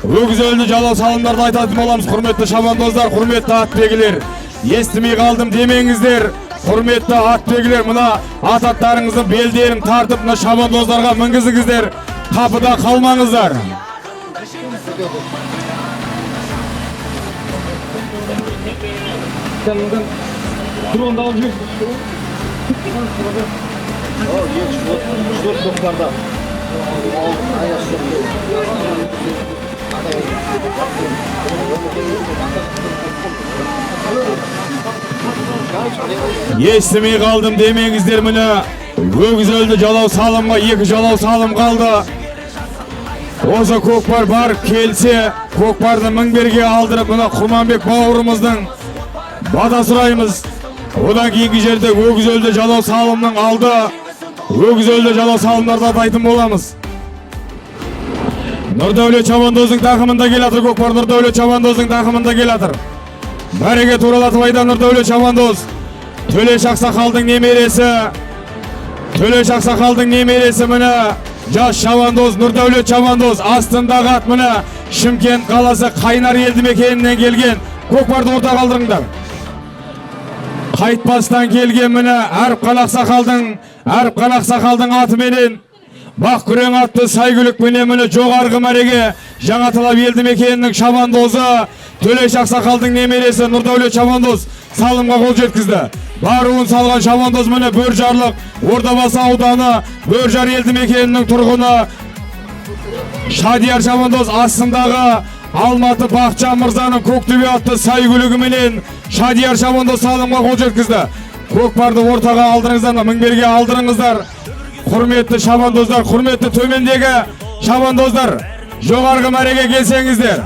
Speaker 5: өгіз өлді жалау салымдарды айтатын боламыз, құрметті шабандоздар, құрметті атбегілер. Естімей қалдым демеңіздер, құрметті атбегілер, мына ат аттарыңыздың белдерін тартып мына шабандоздарға мінгізіңіздер, қапыда қалмаңыздар. Естімей қалдым демеңіздер, міне өгіз өлді жалау салымға екі жалау салым қалды. Осы көкпар барып келсе, көкпарды мінберге алдырып, мына Құрманбек бауырымыздың бата сұраймыз. Одан кейінгі жерде өгіз өлді жалау салымның алды, Өгіз өлді жалау салымдарды атайтын боламыз. Нұрдәулет шабандоздың тақымында келе жатыр көкпар, Нұрдәулет шабандоздың тақымында келе жатыр. Мәреге туралатып айда Нұрдәулет шабандоз. Төлеш ақсақалдың немересі. Төлеш ақсақалдың немересі міне жас шабандоз Нұрдәулет шабандоз. Астындағы ат міне Шымкент қаласы Қайнар елді мекенінен келген. Көкпарды орта қалдырыңдар. Қайтпастан келген міне Әріпқан ақсақалдың атыменен Бақкүрең атты сәйгүлікпенен міне жоғарғы мәреге Жаңаталап елді мекенінің шабандозы Төлеш ақсақалдың немересі Нұрдәулет шабандоз салымға қол жеткізді. Баруын салған шабандоз міне Бөржарлық Ордабасы ауданы Бөржар елді мекенінің тұрғыны Шадияр шабандоз астындағы Алматы Бақытжан мырзаның Көктөбе атты сәйгүлігіменен Шадияр шабандоз салымға қол жеткізді. Көкпарды ортаға алдырыңыздар, мінберге алдырыңыздар. Құрметті шабандоздар, құрметті төмендегі шабандоздар, жоғарғы мәреге келсеңіздер.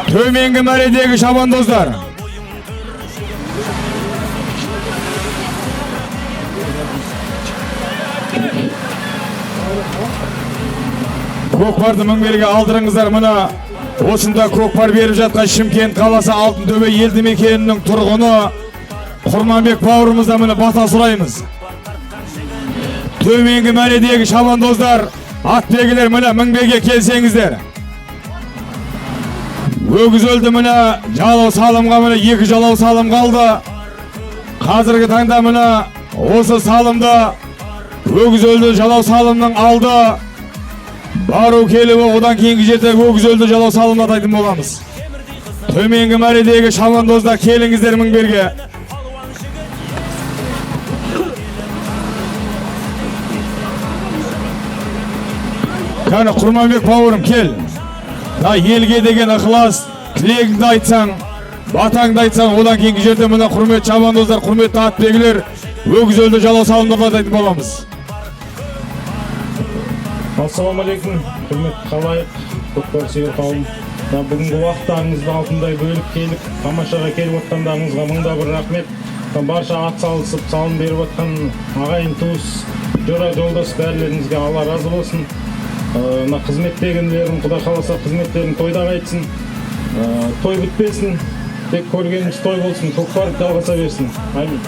Speaker 5: Төменгі мәредегі шабандоздар. Көкпарды мінберге алдырыңыздар. Мына осында көкпар беріп жатқан Шымкент қаласы Алтынтөбе елді мекенінің тұрғыны Құрманбек бауырымыздан міне бата сұраймыз. Төменгі мәредегі шабандоздар, атбегілер міне мінберге келсеңіздер. Өгіз өлді міне жалау салымға, міне екі жалау салым қалды. Қазіргі таңда міне осы салымда өгіз өлді жалау салымның алды. Бару келуі, одан кейінгі жерде өгіз өлді жалау салымды атайтын боламыз. Төменгі мәредегі шабандоздар келіңіздер мінберге. Кәні Құрманбек бауырым кел. Да елге деген ықылас, тілегіңді айтсаң, батаңды айтсаң, одан кейінгі жерде мына құрметті шабандоздар, құрметті атбегілер, өгіз өлді жалау салымды атайтын боламыз.
Speaker 16: Ассалаумағалейкум, құрметті халайық, көкпар сүйер қауым. Бүгінгі уақыттарыңызды алтындай бөліп келіп, тамашаға келіп отқандарыңызға мыңда бір рахмет. Барша ат салысып, салым беріп отқан ағайын туыс, жора жолдас бәрілеріңізге Алла разы болсын. Мына қызметтегілерім, Құдай қаласа қызметтерін тойда қайтсын. Той бітпесін, тек көргеніміз той болсын, көкпар жалғаса берсін. Амин.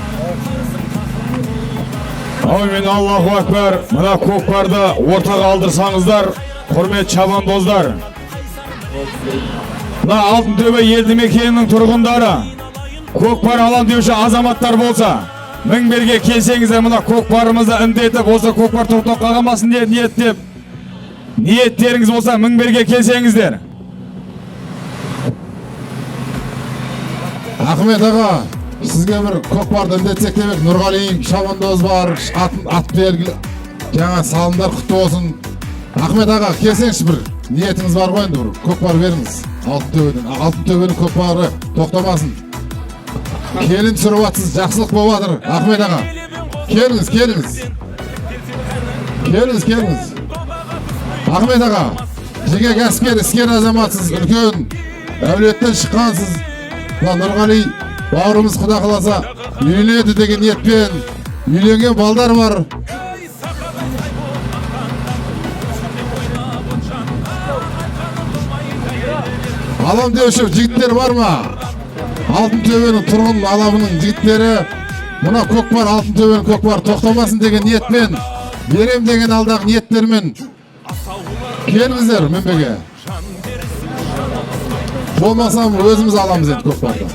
Speaker 5: Әумин, Аллаху акбар. Мына көкпарды ортаға алдырсаңыздар, құрметті шабандоздар. Мына Алтынтөбе елді мекенінің тұрғындары, көкпар алам деуші азаматтар болса, мінберге келсеңіздер, мына көкпарымызды індетіп, осы көкпар тоқтап қалмасын деп ниеттеп, ниеттеріңіз болса, мінберге келсеңіздер.
Speaker 7: Ахмет аға, сізге бір көкпарды індетсек демек, Нұрғали шабандоз бар, ат белгілі, жаңа салымдар құтты болсын. Ахмет аға, келсеңізші, бір ниетіңіз бар ғой енді, бір көкпар беріңіз. Алтынтөбеден, Алтынтөбенің көкпары тоқтамасын. Келін түсіріп жатсыз, жақсылық болып жатыр. Ахмет аға, келіңіз, келіңіз. Келіңіз, келіңіз. Ахмет аға, жеке кәсіпкер, іскер азаматсыз, үлкен әулеттен шыққансыз. Мына Нұрғали бауырымыз Құда қаласа үйленеді деген ниетпен үйленген балдар бар. Алам деуші жігіттер бар ма? Алтынтөбенің тұрғын алабының жігіттері мына көкпар, Алтынтөбенің көкпары тоқтамасын деген ниетпен, берем деген алдағы ниеттермен келіңіздер мінбеге. Болмасам өзіміз аламыз енді көкпарды.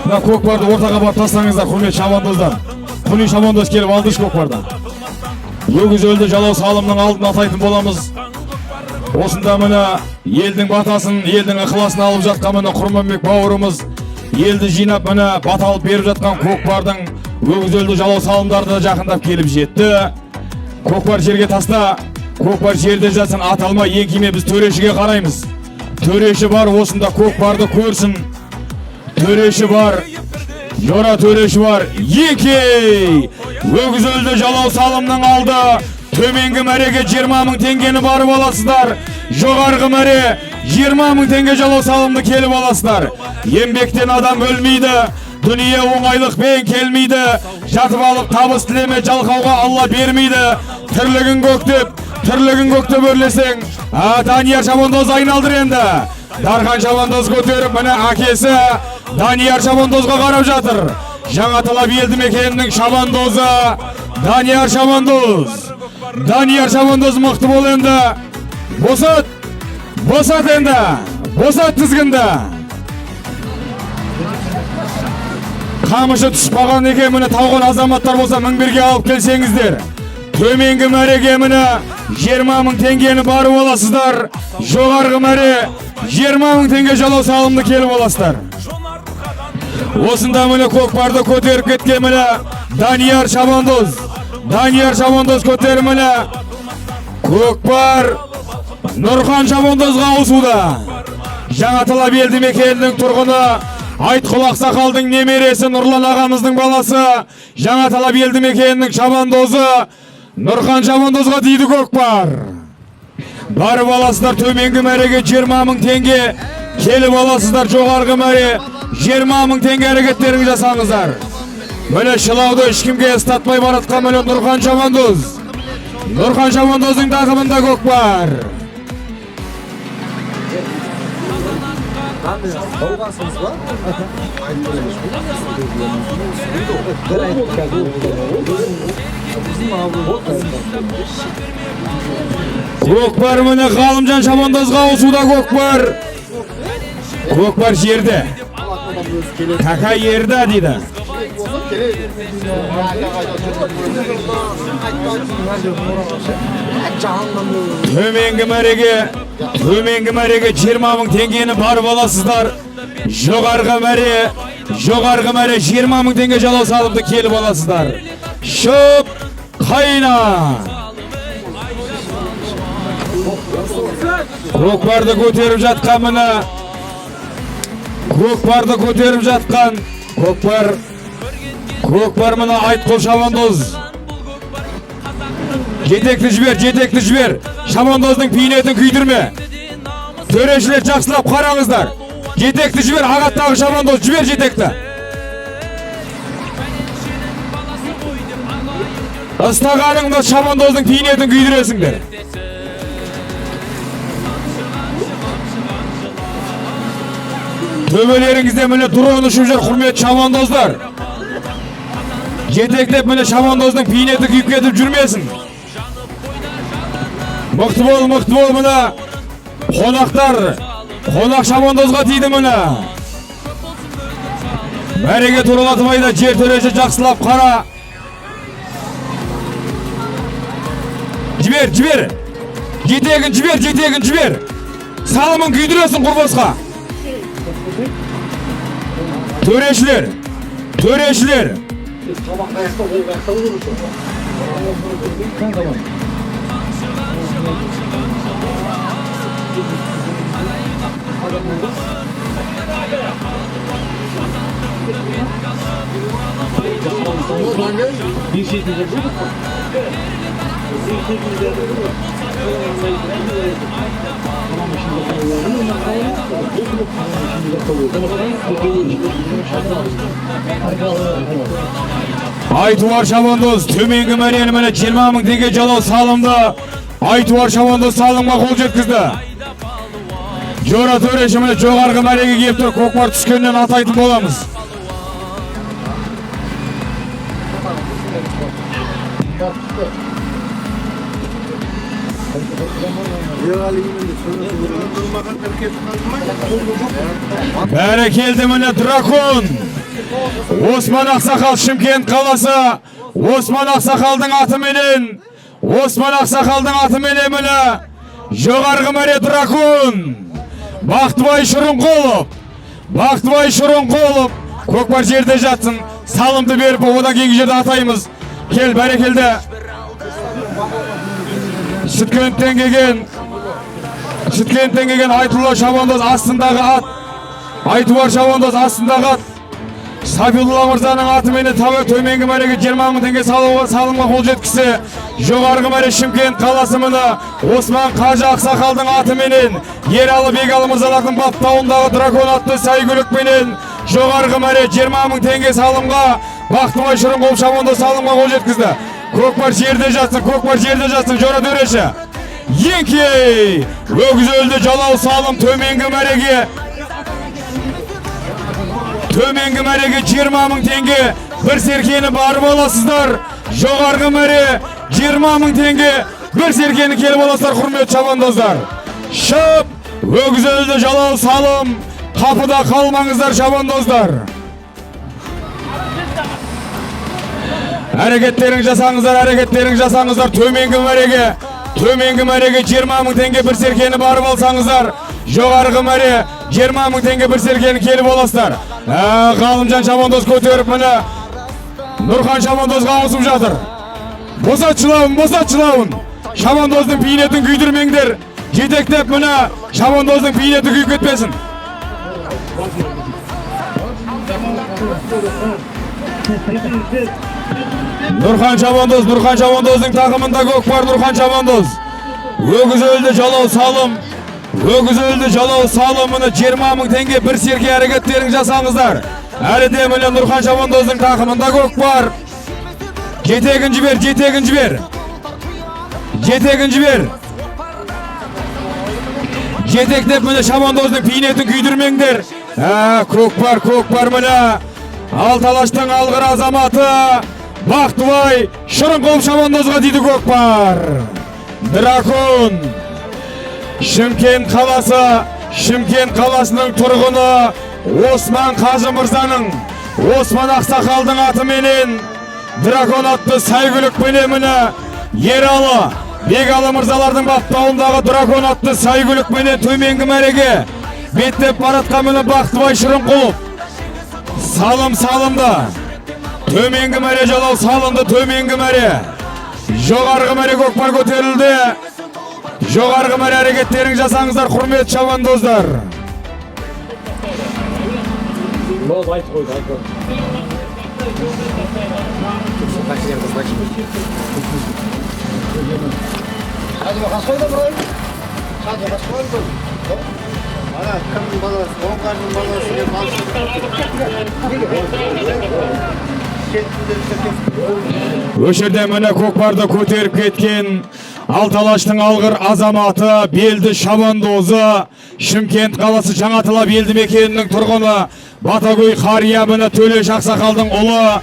Speaker 5: Мына көкпарды ортаға барып тастаңыздар, құрметті шабандоздар. Құли шабандоз келіп алдыршы көкпарды. Өгіз өлді жалау салымның алдын атайтын боламыз. Осында міне елдің батасын, елдің ықыласын алып жатқан міне Құрманбек бауырымыз елді жинап міне бата алып беріп жатқан көкпардың өгіз өлді жалау салымдары да жақындап келіп жетті. Көкпар жерге таста, көкпар жерде жатсын, ат алмай еңкейме, біз төрешіге қараймыз. Төреші бар, осында көкпарды көрсін. Төреші бар, жора төреші бар. Еңкей! Өгіз өлді жалау салымның алды. Төменгі мәреге 20 мың теңгені барып аласыздар. Жоғарғы мәре 20 мың теңге жалау салымды келіп аласыздар. Еңбектен адам өлмейді. Дүние оңайлықпен келмейді. Жатып алып табыс тілеме, жалқауға Алла бермейді. Тірлігін көктеп, тірлігін көктеп өрлесең. Данияр шабандоз айналдыр енді. Дархан шабандоз көтеріп, міне әкесі Данияр шабандозға қарап жатыр. Жаңа Талап елді мекенінің шабандозы Данияр шабандоз. Данияр шабандоз мықты бол енді. Босат, босат енді. Босат тізгінді. Қамышы түспаған екен, міне тауған азаматтар болса мінберге алып келсеңіздер. Төменгі мәреге міне 20 мың теңгені барып аласыздар. Жоғарғы мәре 20 мың теңге жалау салымды келіп аласыздар. Осында міне көкпарды көтеріп кеткен міне Данияр шабандоз. Данияр шабандоз көтеріп міне көкпар Нұрхан шабандозға ауысуда. Жаңа Талап елді мекенінің тұрғыны Айтқұл ақсақалдың немересі Нұрлан ағамыздың баласы Жаңа Талап елді мекенінің шабандозы Нұрхан шабандозға тиді көкпар. Барып аласыздар төменгі мәреге 20 мың теңге, келіп аласыздар жоғарғы мәре 20 мың теңге әрекеттеріңізді жасаңыздар. Міне шылауды ешкімге ұстатпай баратқан міне Нұрхан шабандоз. Нұрхан шабандоздың тақымында көкпар. Көкпар міне Ғалымжан шабандозға ауысуда көкпар. Көкпар жерде. Кака ерді дейді. Төменгі мәреге, төменгі мәреге 20 мың теңгені барып аласыздар. Жоғарғы мәре, жоғарғы мәре 20 мың теңге жалау салымды келіп аласыздар. Шөп қайна. Көкпарды көтеріп жатқан міне, көкпарды көтеріп жатқан көкпар, көкпар міне Айтқұл шабандоз. Жетекті жібер, жетекті жібер. Шабандоздың бейнетін күйдірме. Төрешілер жақсылап қараңыздар. Жетекті жібер, ағаттағы шабандоз, жібер жетекті. Ыстағаныңды шабандоздың бейнетін күйдіресіңдер. Төбелеріңізде міне дрон ұшып жүр, құрметті шабандоздар. Жетектеп міне шабандоздың бейнеті күйіп кетіп жүрмесін. Мықты бол, мықты бол міне. Қонақтар, қонақ шабандозға тиді міне. Мәреге туралатып айда, жер төреші жақсылап қара. Жібер, жібер. Жетегін жібер, жетегін жібер. Салымын күйдіресің құрбосқа. Төрешілер, төрешілер. Айтуар шабандоз төменгі мәрені міне 20 мың теңге жалау салымды. Айтуар шабандоз салымға қол жеткізді. Жора төреші міне жоғарғы мәреге келіп тұр. Көкпар түскеннен атайтын боламыз. Бәрекелді міне дракон. Осман Ақсақал Шымкент қаласы. Осман Ақсақалдың атыменен, Осман Ақсақалдың атыменен міне жоғарғы мәре дракон. Бақтыбай Шырынқұлов, Бақтыбай Шырынқұлов көкпар жерде жатсын, салымды беріп одан кейінгі жерде атаймыз. Кел, бәрекелді. Сүткенттен келген, Сүткенттен келген Айтулла шабандоз астындағы ат, Айтуар шабандоз астындағы ат. Сабилулла мырзаның атыменен төменгі мәреге 20 мың теңге салымға қол жеткізсе, жоғарғы мәре Шымкент қаласы міне Осман Қажы Ақсақалдың атыменен Ералы Бегалы мырзалардың баптауындағы дракон атты сәйгүлікпенен Жоғарғы мәре 20 мың теңге салымға Бақтыбай Шырынқұлов шабандоз салымға қол жеткізді. Көкпар жерде жатсын, көкпар жерде жатсын, жора төреші. Еңкей! Өгіз өлді, жалау салым төменгі мәреге. Төменгі мәреге 20 мың теңге бір серкені барып аласыздар. Жоғарғы мәре 20 мың теңге бір серкені келіп аласыздар, құрметті шабандоздар. Шап! Өгіз өлді, жалау салым. Қапыда қалмаңыздар, шабандоздар. Әрекеттерің жасаңыздар, әрекеттерің жасаңыздар. Төменгі мәреге, төменгі мәреге 20 мың теңге бір серкені барып алсаңыздар. Жоғарғы мәре 20 мың теңге бір серкені келіп аласыздар. Ғалымжан шабандоз көтеріп міне Нұрхан шабандозға ауысып жатыр. Босат жылауын, босат жылауын. Шабандоздың бейнетін күйдірмеңдер. Жетектеп міне шабандоздың бейнеті күйіп кетпесін. Нұрхан шабандоз, Нұрхан шабандоздың тақымында көкпар Нұрхан шабандоз. Өгіз өлді, жалау салым. Өгіз өлді, жалау салым. Міне 20 мың теңге бір серке әрекеттерін жасаңыздар. Әлі де міне Нұрхан шабандоздың тақымында көкпар. Жетегін жібер, жетегін жібер. Жетегін жібер. Жетектеп міне шабандоздың бейнетін күйдірмеңдер. Көкпар, көкпар міне. Алталаштың алғыр азаматы Бақтыбай Шырынқұлов шабандозға дейді көкпар. Дракон. Шымкент қаласы, Шымкент қаласының тұрғыны Осман Қажы мырзаның, Осман Ақсақалдың атыменен Дракон атты сәйгүлікпенен міне Ералы, Бегалы мырзалардың баптауындағы Дракон атты сәйгүлікпенен төменгі мәреге беттеп баратқан міне Бақтыбай Шырынқұлов. Салым салымды. Төменгі мәре жалау салынды, төменгі мәре. Жоғарғы мәре көкпар көтерілді. Жоғарғы мәре әрекеттерін жасаңыздар, құрметті шабандоздар. Өшірде міне көкпарды көтеріп кеткен Алталаштың алғыр азаматы, белді шабандозы, Шымкент қаласы Жаңаталап елді мекенінің тұрғыны Батагөй қария міне Төлеш ақсақалдың ұлы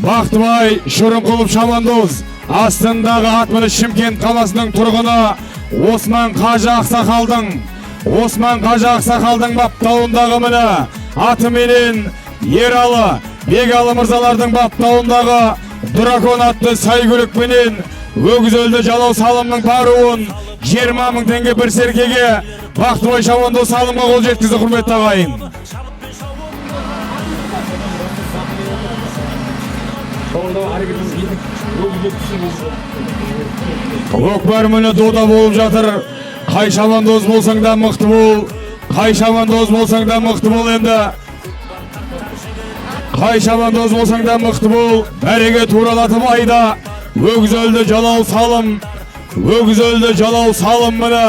Speaker 5: Бақтыбай Шырынқұлов шабандоз. Астындағы ат міне Шымкент қаласының тұрғыны Осман Қажы ақсақалдың, Осман Қажы ақсақалдың баптауындағы міне атыменен Ералы, Бегалы мырзалардың баптауындағы Дракон атты сәйгүлікпенен өгіз өлді, жалау салымның баруын 20 мың теңге бір серкеге Бақтыбай шабандоз салымға қол жеткізді, құрметті ағайын. Көкпар міне дода болып жатыр. Қай шабандоз болсаң да мықты бол. Қай шабандоз болсаң да мықты бол енді. Қай шабандоз болсаң да мықты бол. Мәреге туралатып айда. Өгіз өлді, жалау салым. Өгіз өлді, жалау салым міне.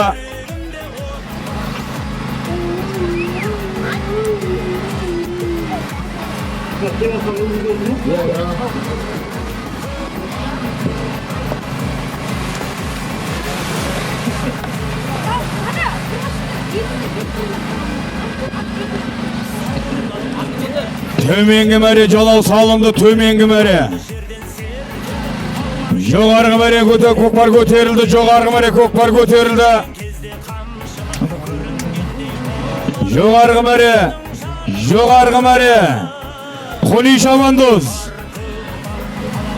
Speaker 5: Төменгі мәре жалау салынды, төменгі мәре. Жоғарғы мәре көкпар көтерілді, жоғарғы мәре көкпар көтерілді. Жоғарғы мәре, жоғарғы мәре. Құни шабандоз.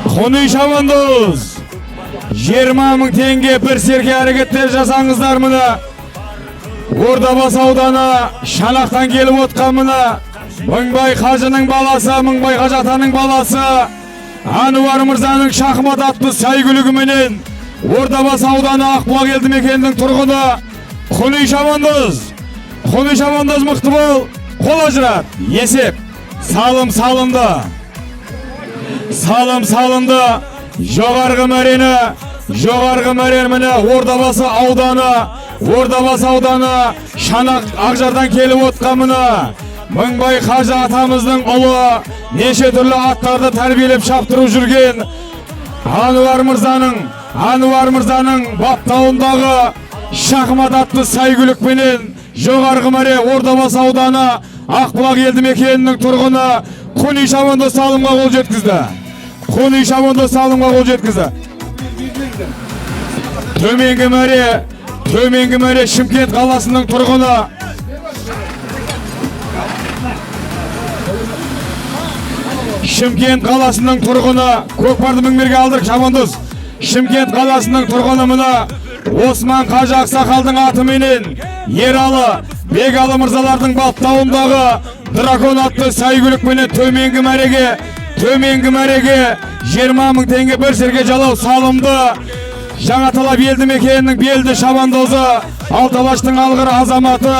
Speaker 5: Құни шабандоз. 20 мың теңге бір серке әрекеттер жасаңыздар міне. Ордабасы ауданы Шанақтан келіп отқан міне Мыңбай қажының баласы, Мыңбай қажы атаның баласы Ануар мырзаның шахмат атты сәйгүлігіменен Ордабасы ауданы Ақбұлақ елді мекенінің тұрғыны Құни шабандоз. Құни шабандоз мықты бол, қол ажырат. Есеп салым салынды. Салым салынды. Жоғарғы мәрені, жоғарғы мәрені міне Ордабасы ауданы, Ордабасы ауданы Шанақ Ақжардан келіп отқан міне Мыңбай қажы атамыздың ұлы, неше түрлі аттарды тәрбиелеп шаптырып жүрген Ануар мырзаның баптауындағы Шахмат атты сәйгүлікпенен жоғарғы мәре Ордабасы ауданы Ақбұлақ елді мекенінің тұрғыны Құни шабандоз салымға қол жеткізді. Құни шабандоз салымға қол жеткізді. Төменгі мәре Шымкент қаласының тұрғыны, Шымкент қаласының тұрғыны, көкпарды мінберге алдырық, шабандоз. Шымкент қаласының тұрғыны мына Осман қажы ақсақалдың атыменен Ералы Бегалы мырзалардың баптауындағы Дракон атты сәйгүлікпенен төменгі мәреге 20 мың теңге бір жерге жалау салымды Жаңа Талап елді мекенінің белді шабандозы, Алталаштың алғыр азаматы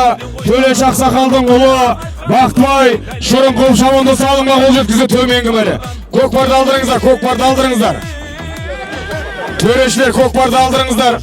Speaker 5: Төлеш ақсақалдың ұлы Бақтыбай Шырынқұлов шабандоз салымға қол жеткізді. Төменгі мәре. Көкпарды алдырыңыздар, көкпарды алдырыңыздар, төрешілер, көкпарды алдырыңыздар.